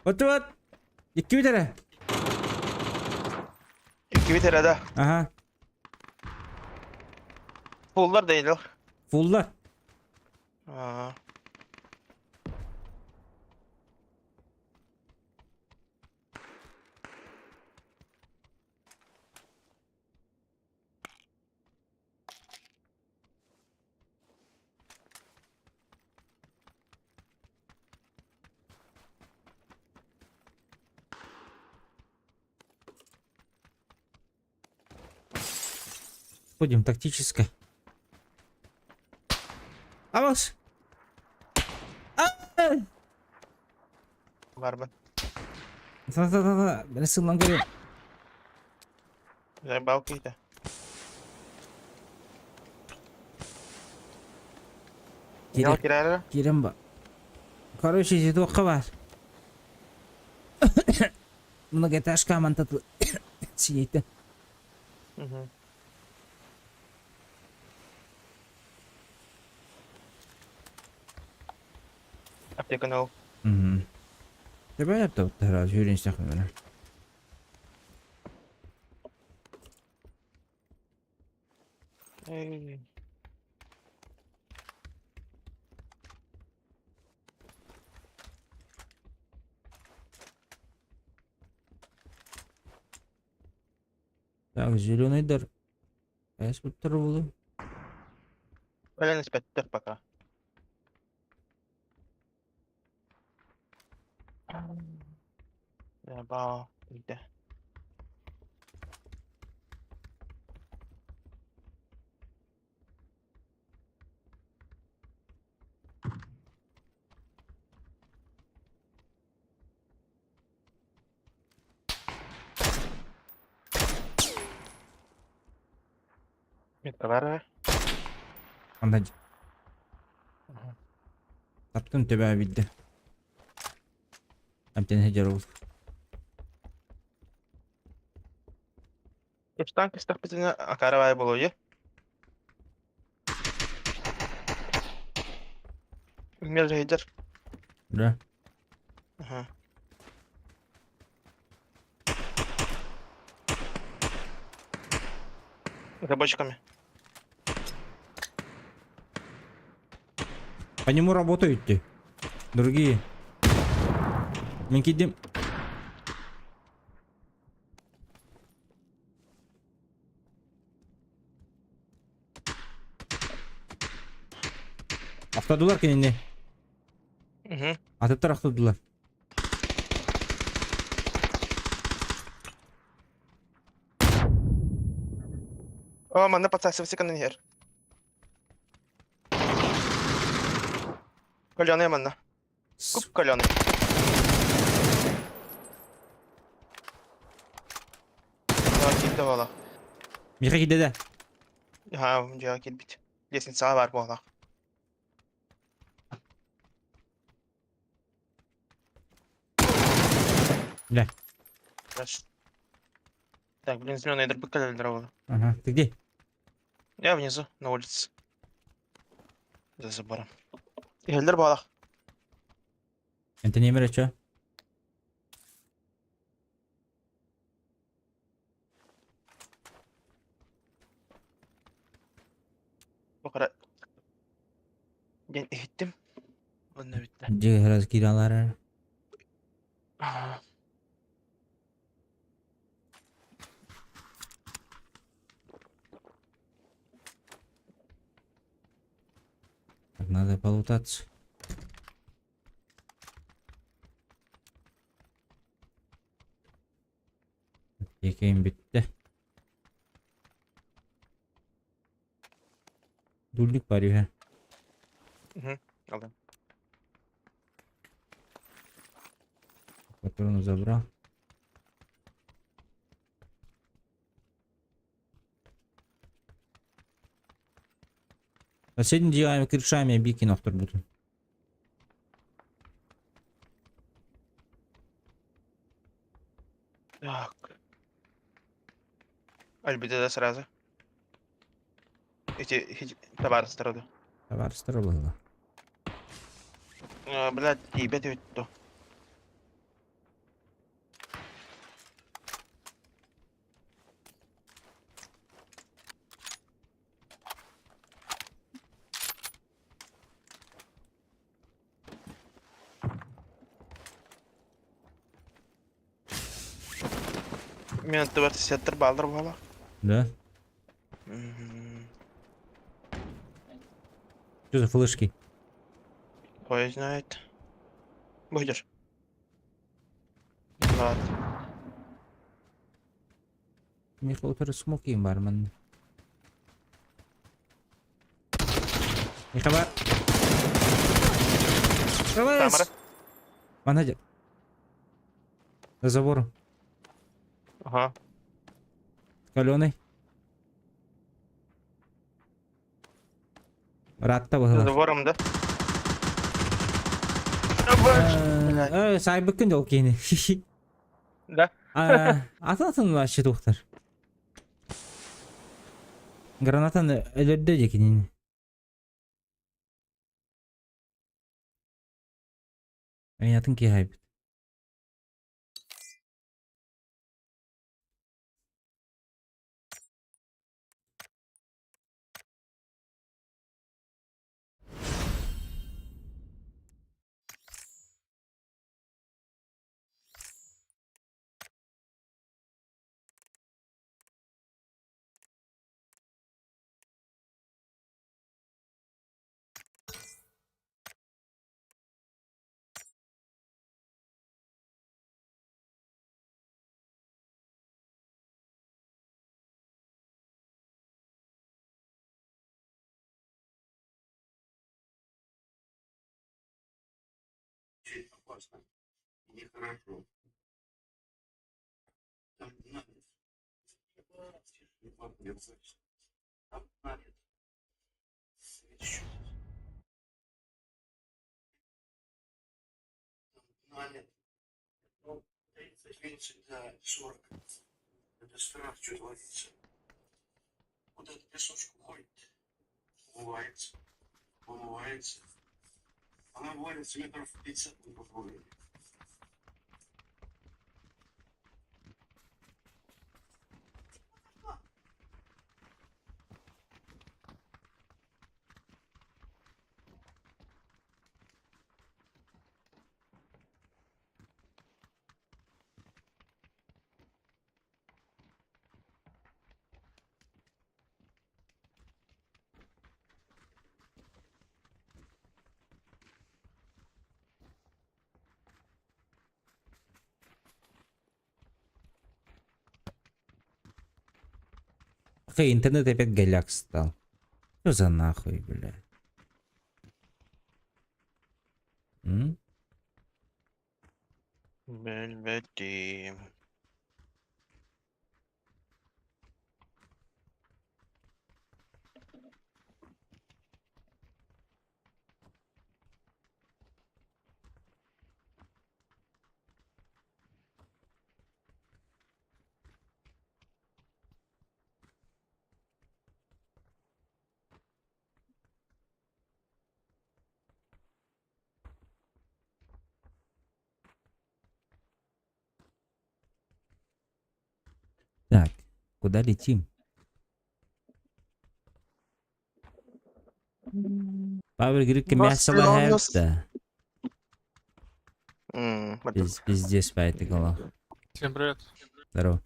Хотуот. Икки бүтэрэ. Икки бүтэрэ да. Аха. Фуллар да Фуллар. Аа. Ходим тактически. Авас! А! Барбын. Та-та-та-та. Бeni сыллан көрүө. Заебал киһитэ. Кирен, Кирен. кирен ба. Короче, житуаққа бар. Многоэтажка амантаты сидейті. Угу. Аптеканы ол. Угу. Тебе yaptı herhalde. Yürüyün sakın. Эй. Так, зеленый дар. Эс буттар булу. Өлен испэттэр пока. Заебал. Иде. Метка бар. Анда таптым төбө билди. Әмтен хеджер ол. Үстан кыстах битіне акарабай болуы. Мелрейдер. Да. Ага. За бочками. По нему работают те. Другие. Мин киирдим. Охтодулар кинини. Угу. Атыттар охтодулар. О, манна подсасывайся канонер. Каленый манна. Куп каленый. Киирдэ буолла. Миха киирдэ да. Ха, дьиэҕэ киирбит. Лестницаҕа баар буолла. Бля. Хорошо. Так, блин, зеленые дырбы кэлэллэр буолла. Ага. Ты где? Я внизу, на улице. За забором. Иһэллэр буолла. Это не что? Бу хара диэн иһиттим. Онно бүттэ. Дьиэ раз кииралар. Так, надо полутаться. Екеин бүттэ. Дульник бар үһэ. Угу. Алдан. Патроны забрал. Последний делаем крышами бикин охторбутун. Так. Альбита да сразу. Эти, эти табаарыстара да. Табаарыстара было. Блядь, тиийбэт эбит дуо. Мин аттыбар сеттер баалар буолла. Да? Что за флешки? Хуй знает. Будешь. Ладно. Михаил смоки бармен. Михаил. Тамара. Манадер. За забором. Ага. Каленый. Ратта За было. забором, да? Блядь. Сайбыкын жол кейini. Да? Атын вообще доктор. Гранатаны өлөрдө декинин. Атын ки хайбит. Очень опасно и нехорошо. Там надо. Там надо. Там надо. Ну, 30, да, 40. Это страх, что творится. Куда этот песочек уходит? Умывается. Умывается. Она варится метров 50 на. Окей, интернет опять голяк стал. Что за нахуй, бля? М? Билбэтим. Так, куда летим? Павел говорит, мясо да. Пиздец, поэтому. Всем привет. Здорово.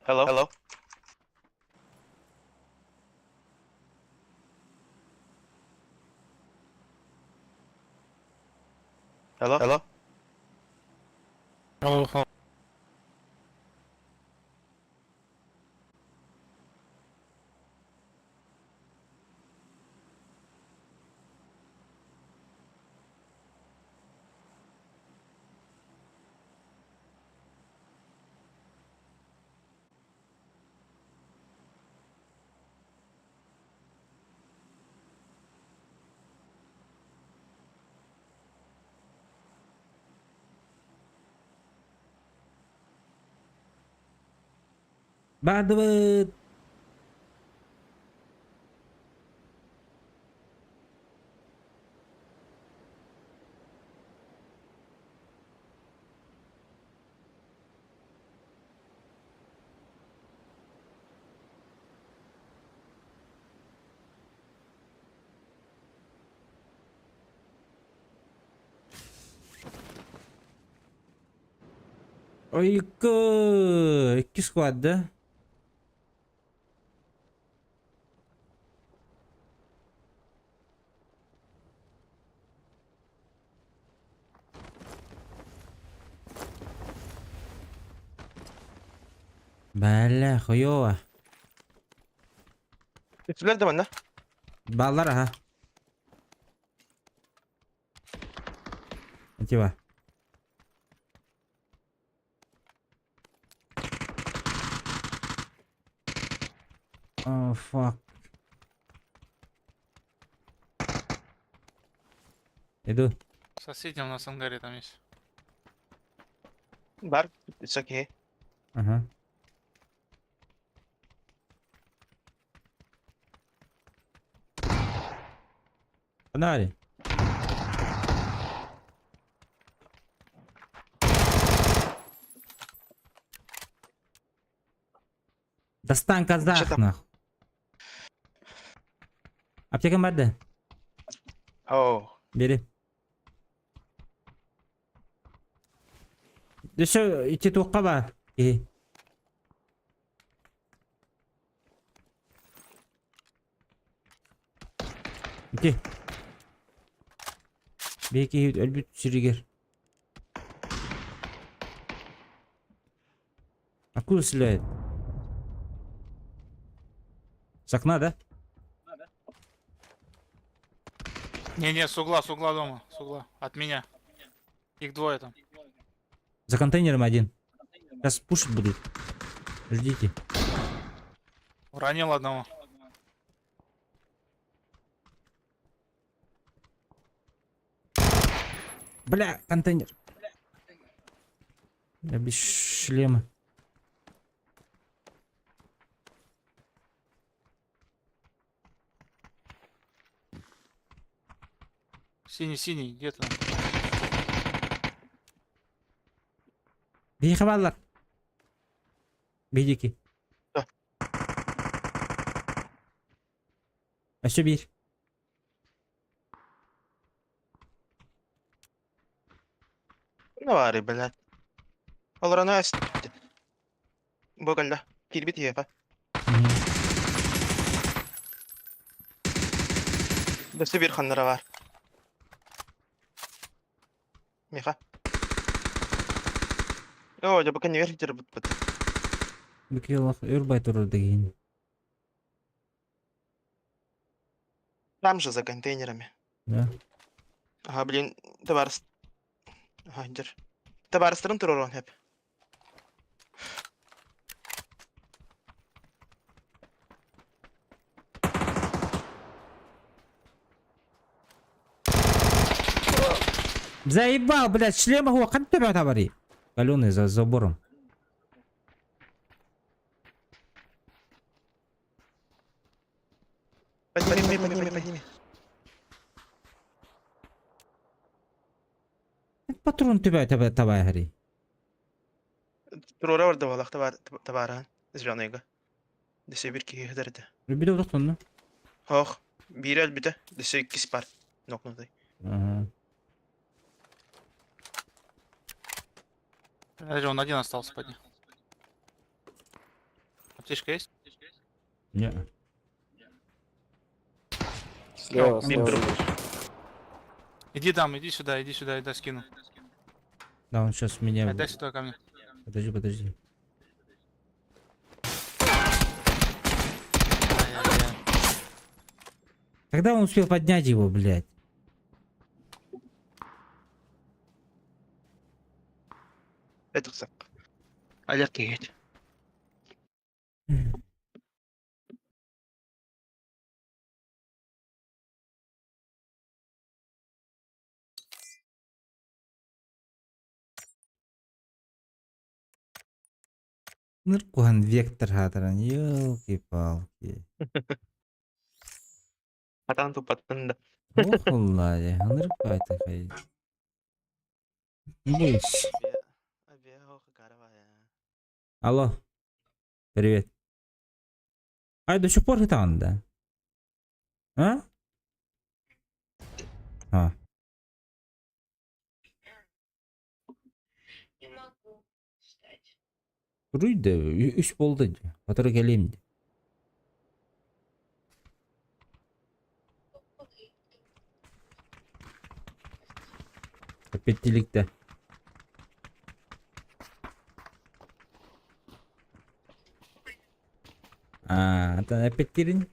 Hello. Hello. Hello. Hello. Hello, hello. Бардыбыт. Ой, икки squad, да? Бля, хуёво. Үтүлэр да манна. Баллар, ага. Типа. Oh, fuck. Иду. Соседи у нас в ангаре там есть. Бар, it's okay. Ага. Погнали. Достань казах, там? нахуй. Аптека баар да? Oh. Бери. Өссө ити туохха баар. Киһи. Ити. Биһи киһи өлбүт сиригэр. Откуда стреляет? С окна, да? Не-не, с угла дома, с угла. От меня. Их двое там. За контейнером один. Сейчас пушить будут. Ждите. Уронил одного. Бля, контейнер. Я без шлема. Синий, синий, где то. Биһиэхэ бааллар. Биһиги. Да. Өссө биир. Ну баарый, блядь. Олорон аас. Бу кэллэ. Киирбит иһиэхэ. Өссө биир ханнара баар. Миха. Оо, дьэ бу кэннигэр сылдьарбыт. Бу өр бай турар дэгиин. Там же за контейнерами. Да. Ага, блин, табаарыс. Ага, дьэр. Табаарыстарын туруоруон сөп. Заебал, блядь, шлема хуа, ханна төбө табари. Каленый за забором. Подними, подними, подними. Патрон төбө таба табари. Туруора барда буоллах табаар табаарыһын. Зеленыйга. Дөссө биир киһи сытар этэ. Бүдө утахтанна. Хоох, биирэ өлбүтэ, дөссө иккис баар. Нокнутый. Ага. Подожди, он один остался под ним. Аптечка есть? Не. Слева, Мин слева. друг. Иди там, иди сюда, я скину. Да, он сейчас меня... Дай сюда ко мне. Подожди, подожди. Ай-яй-яй. Когда он успел поднять его, блядь? Это сак. Олег киһи. Ныркухан вектор хатаран, елки-палки. Атан тупаттын да. Ох, Алла, ныркай хай. Буш. Алло. Привет. Ай, до сих пор там, да? А? А. Не могу встать. Туруй үс болды. Батыр келем. Петтиликте. А, ата эпеттирин.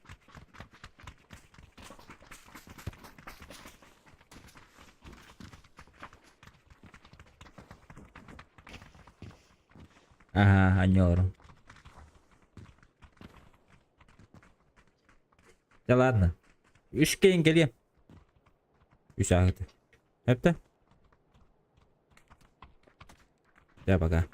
Ага, аньорум. Да ладно. Үс кейин келем. Үс ағыты. Әпті? Да, пока.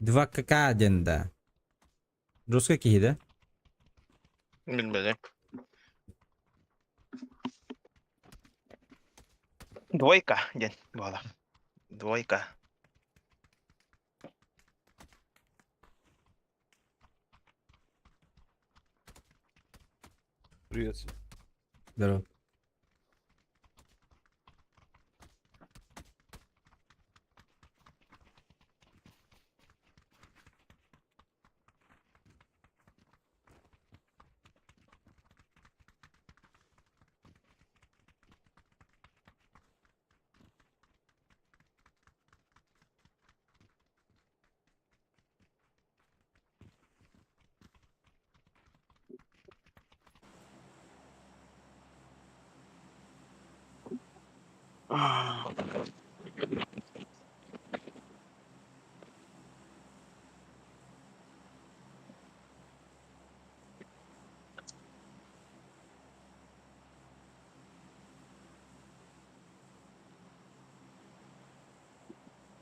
Два КК один, да. Русский какие, да? Билбэт. Двойка, диэн буола. Двойка. Привет. Здорово.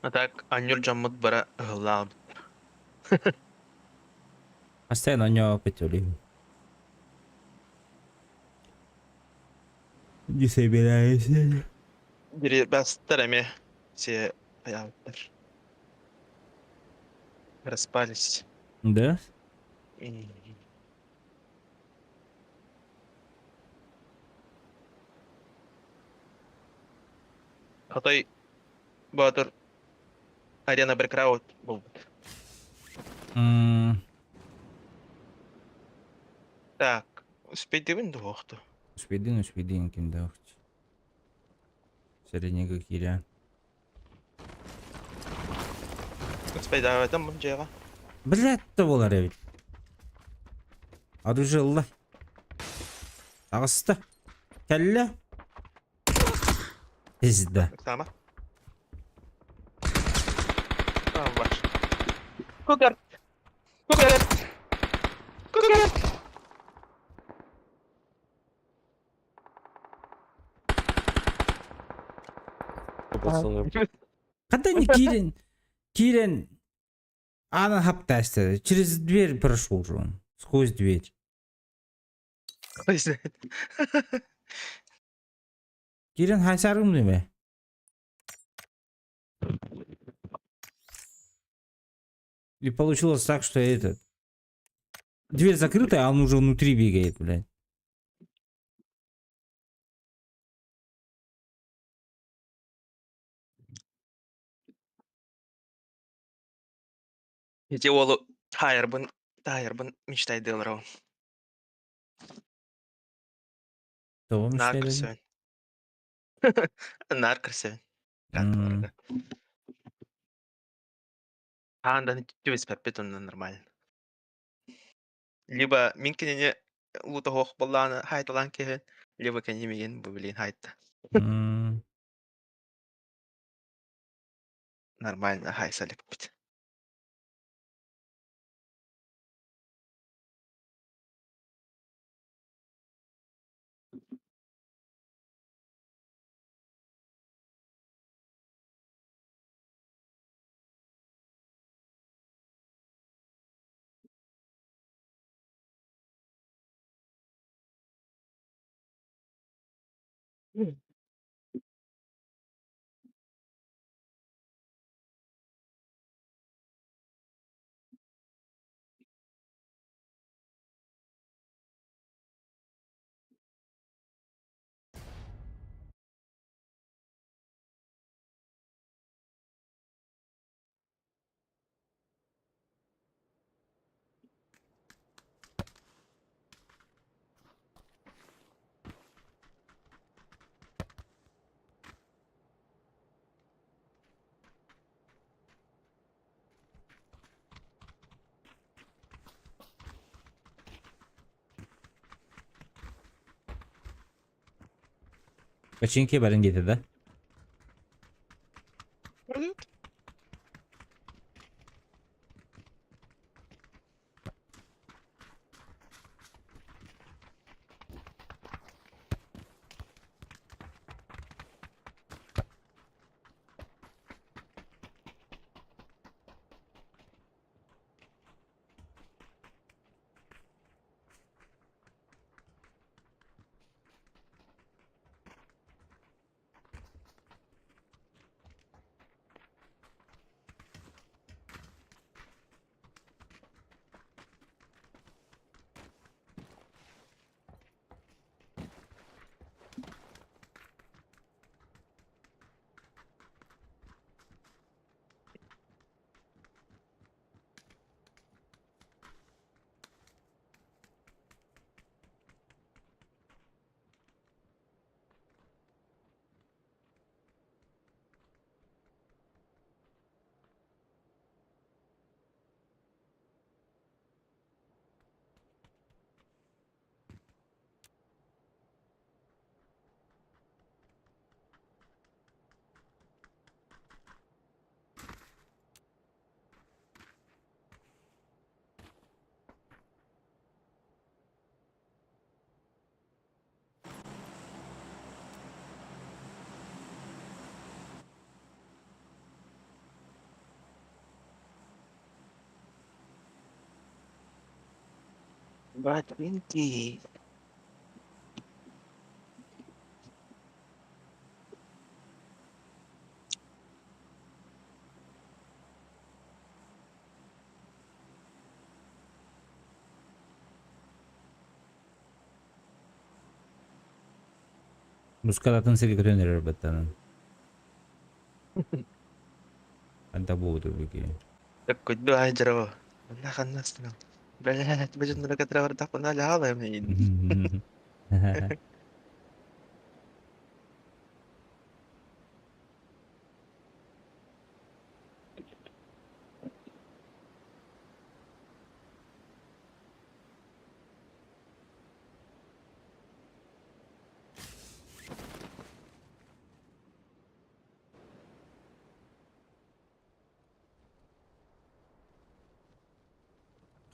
А так анньыр дьоммут бары ыһыллаабыт. Постоянно у него петли. Не собираюсь. Дерибастар эмиэ все хайаабыттар. Распались. Да? Хотой Боотур Арена Breakout буолбут. Так, успейдибин дуо охту? Успейдин, успейдин, ким да. Среднего киря. Успейдаабатым бу дьиэҕэ. Блядь, то буолар эбит. Оружие ылла. Таҕыста. Кэллэ. Пизда. Ыксаама. Бар. Кукар! Кукар! Кукар! Пацаны, Когда не киирэн, киирэн, ааны хаптаста. Через дверь прошел же он. Сквозь дверь. Хуй знает. Киирэн хайсарым неме. И получилось так, что этот... Дверь закрытая, а он уже внутри бегает, блядь. Ити уолу таайарбын, таайарбын мечтайдыылар ол. Того Наар мечтали? көрсөбүн. Наар көрсөбүн. Хаан да түбэспэппит онно нормально. Либо мин кинини луута суох буоллаҕына хаайталаан киһи, либо кини миигин бу билигин хаайта. Нормально хаайса иликпит. Починки баран где-то, да? Продают. Ботинки. Мускалатын сиргэ көтөн эрэр баттанан. Анда буолду бики. Көтбү аһдьарабы. Манна ханна астынан. Бэлэт бөдьөннөрө кэтрэвардахпына лаалайм иин.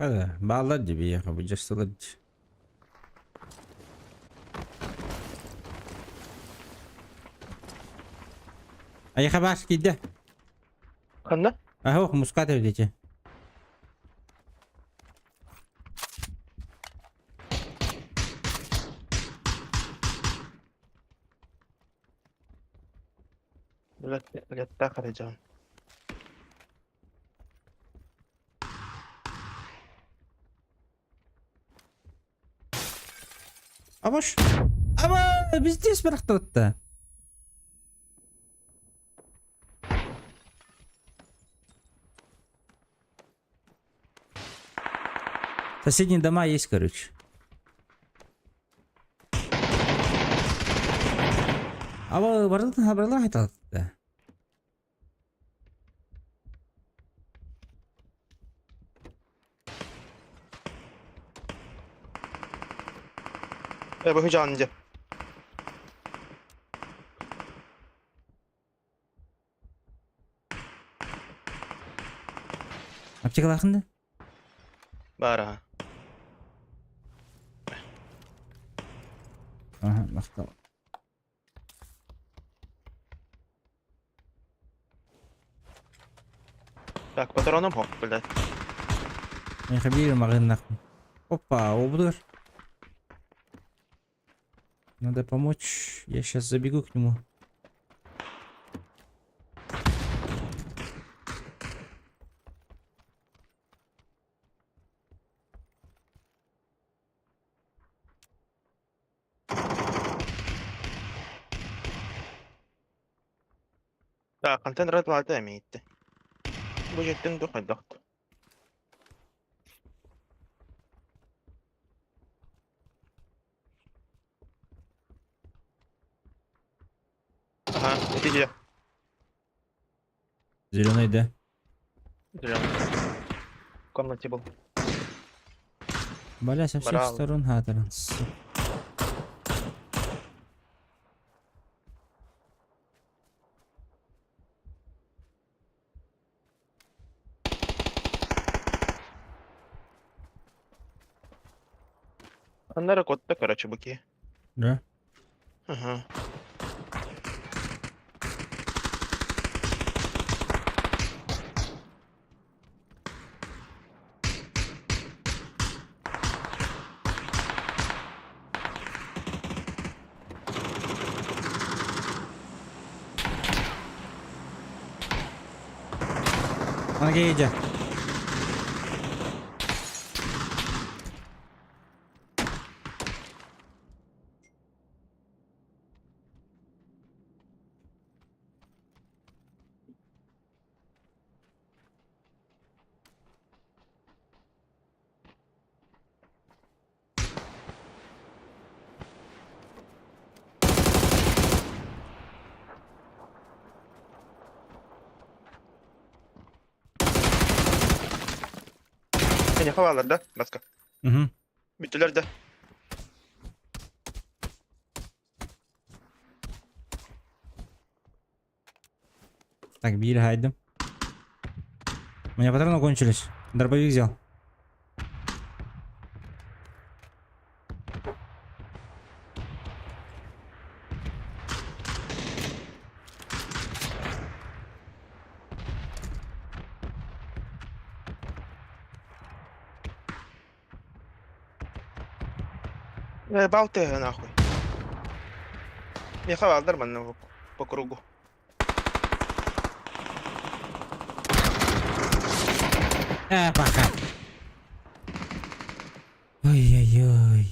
Hadi bağlar gibi ya bu cestalar. Айха баар киирдэ. Ханна? Аһок мускат эбитичи. Блядь, харыдьаан. Абаш. Аба, везде бырахтыбытта. Соседние дома есть, короче. Аба, барылар барылар айталатты. Э, бу жан дьэ. Аптекалаахын да? Баар Ага, махтал. Так, патроном хоп, блядь. Мен хабир магыннахпын. Опа, обдур. Надо помочь. Я сейчас забегу к нему. Так, хантан рад эмиитте. Бу дьиэттэн туох хайдах? Ага, иди дьэ. Зеленый, да? Зеленый. В комнате был. Бля, со всех Брал. сторон хатаран. Сука. Аннара котта, короче, быки. Да? Ага. Ана едя. Эни хавалар да, баска. Угу. Бүттүлэр да. Так, били хайдым. У меня патроны кончились. Дробовик взял. Балтыга нахуй. Меха балдар манна по кругу. А, пока. Ой-ой-ой.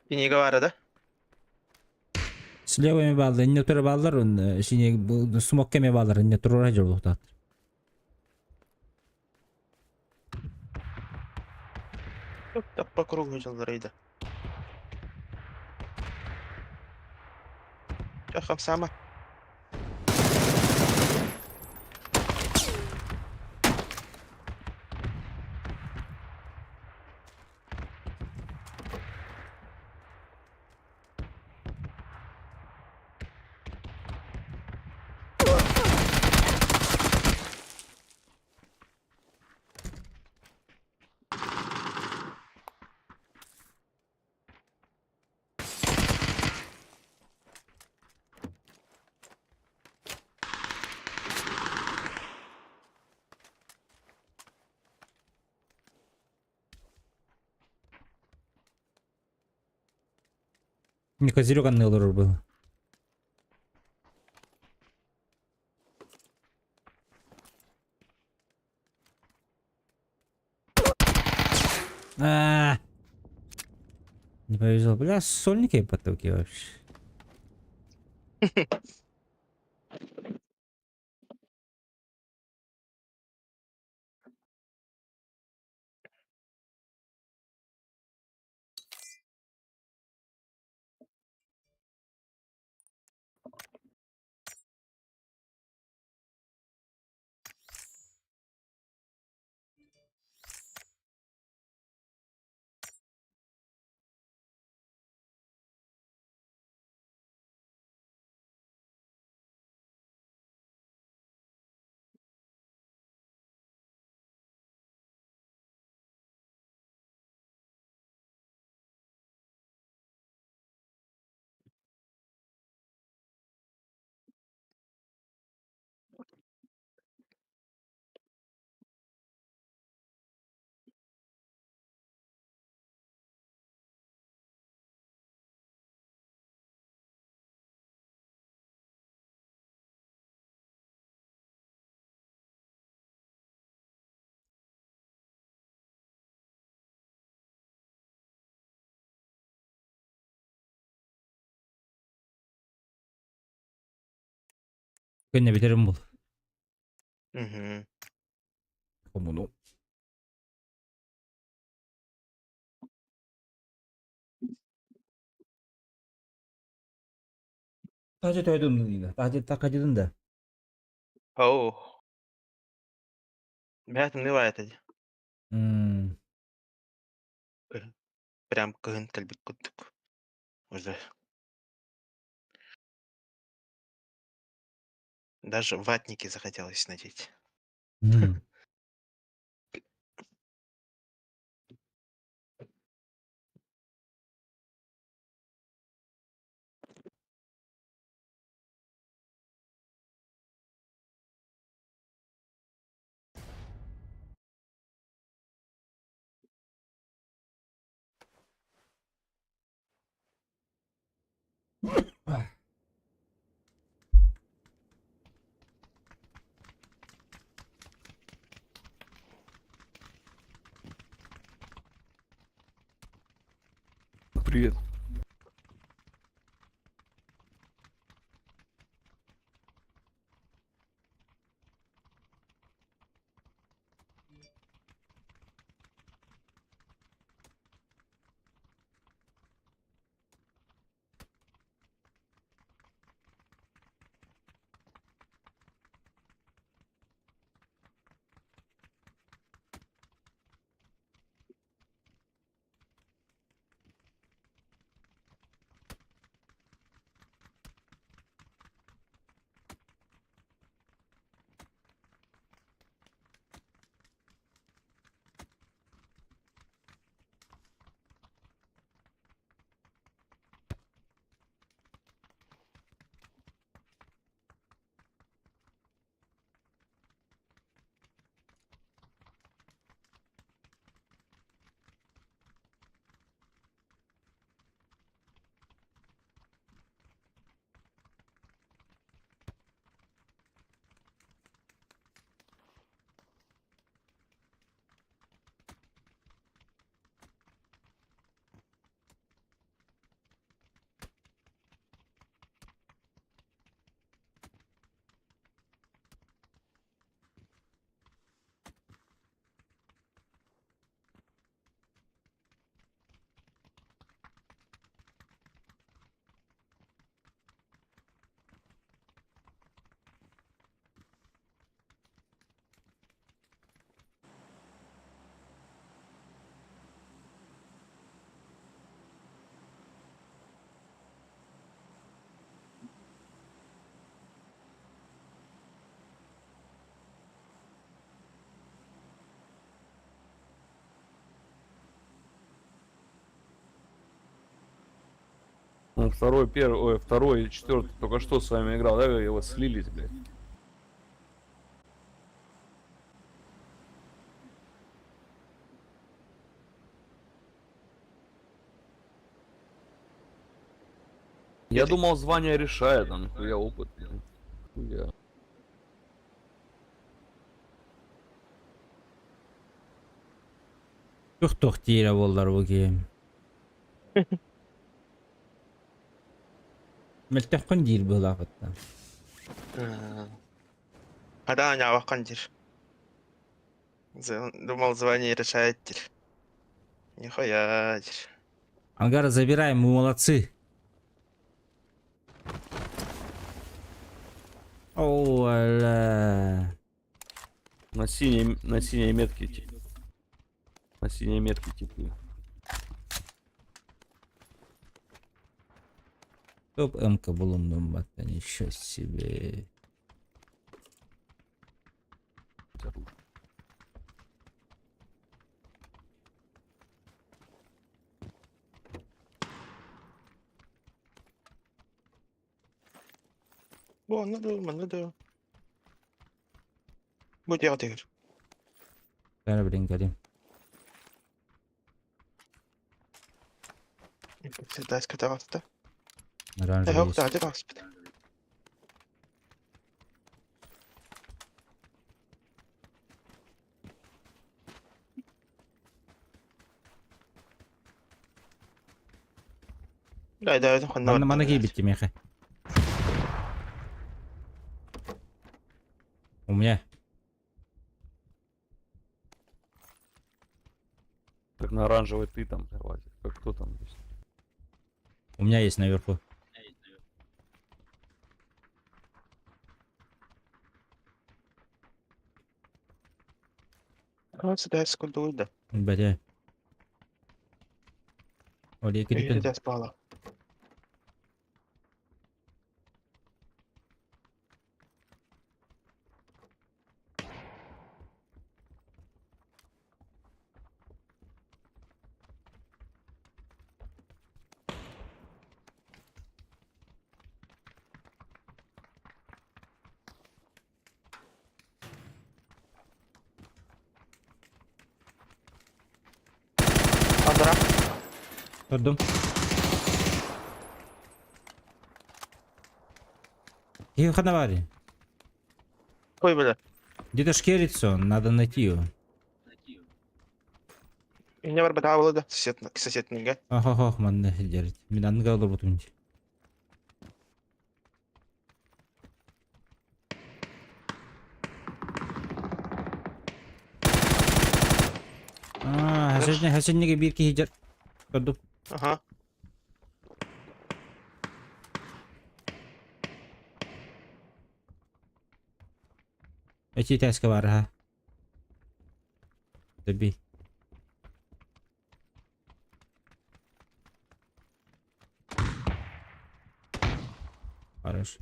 Пинига баар да? Слева эми бааллар, инне тура бааллар, он сине смокка эми бааллар, инне турура жолуктат. Так по кругу дьаллар. Чахам сама. Не козырек аннылар был. А, не повезло. Бля, сольники потоки вообще. Көнне битерим бул. Угу. Комуну. Тажы тойдум дийdi. Тажы такажыдын да. Оу. Бәтім не бар еді. Прям кыһын кэлбит курдук. Уже. Даже ватники захотелось надеть. Привет. Ну, второй, первый, ой, второй, четвертый только что с вами играл, да, его слились, блядь. Я думал, звание решает, там, нихуя опыт, блин. Хуя. Тух-тух диирэ буоллар бу киһи. Мөлтөххүн диир быһыылаахыттан. А да, аҥаабаккын диир. Думал, звание решает диир. Нихуя диир. Ангара забираем, мы молодцы. О, ля. На синей метке, типа. На синей метке, типа. Топ МК булумнум батта, ничего себе. Оружие. Бу онно дуу, манна дуу. Бу дьиэҕэ тигэр. Бары блин кэлим. Даска таҕыста. Оранжевый Эһок есть. таһырдьа таҕыспыт. Да, да, это ханна Манна барда, манна блядь. киирбит миэхэ. У меня. Так на оранжевый ты там, давай. Как кто там есть? У меня есть наверху. Ну, сюда сколько да. Бля. Оля, Или крипен. да спала. Андра. Көрдүм. Киһи ханна баарый? Ой, бля. Где-то шкерится он, надо найти его. Меня барбата да. Сосед, сосед нога. Ох, ох, ох, манна сылдьар. Мин анныга олорбутум дии. А, хасенне хасеннеге биир киһи дьар. Көрдүм. Ага. Эти тәске бар, ха. Добей. Хорош.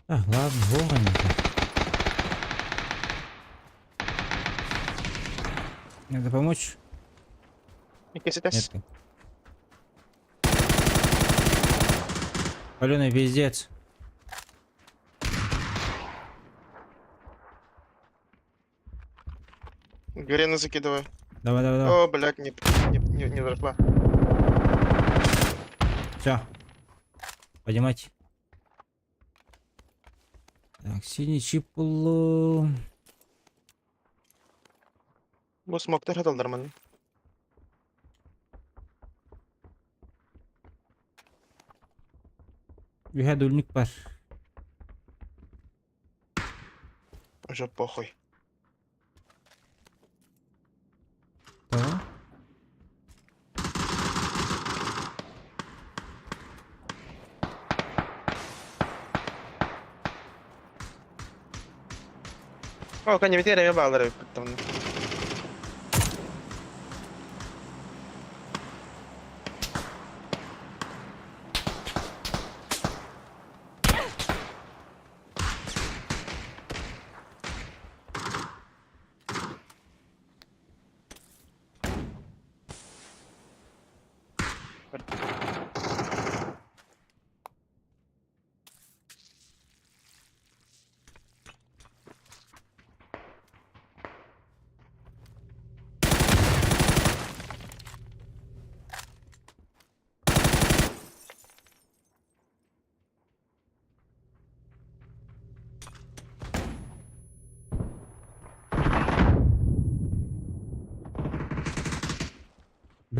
Так, ладно, вовремя. Надо помочь? Иккис этээс. Нет. Паленый пиздец. Грены закидываю. Давай, давай, давай. О, блядь, не, не, не, не зашла. Все. Поднимайте. Так, синий чип буллум. Бу смоктар хаталдар манна. Үһэ дульник баар. Уже похуй. Того. О, конечно, я баалар там.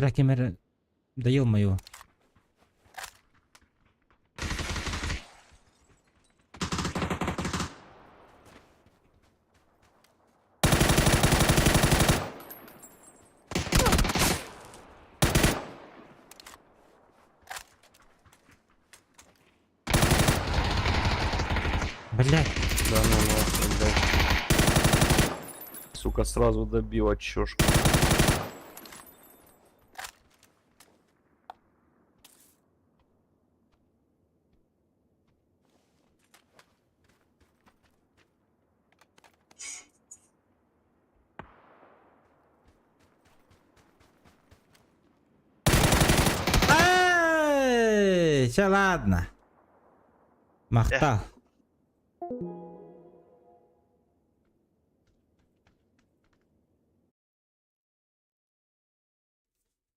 Бля, ким эрэ доел моего. Блять. Да ну нахуй, блядь. Сука, сразу добил очёшку. Эй, все, ладно. Махтал.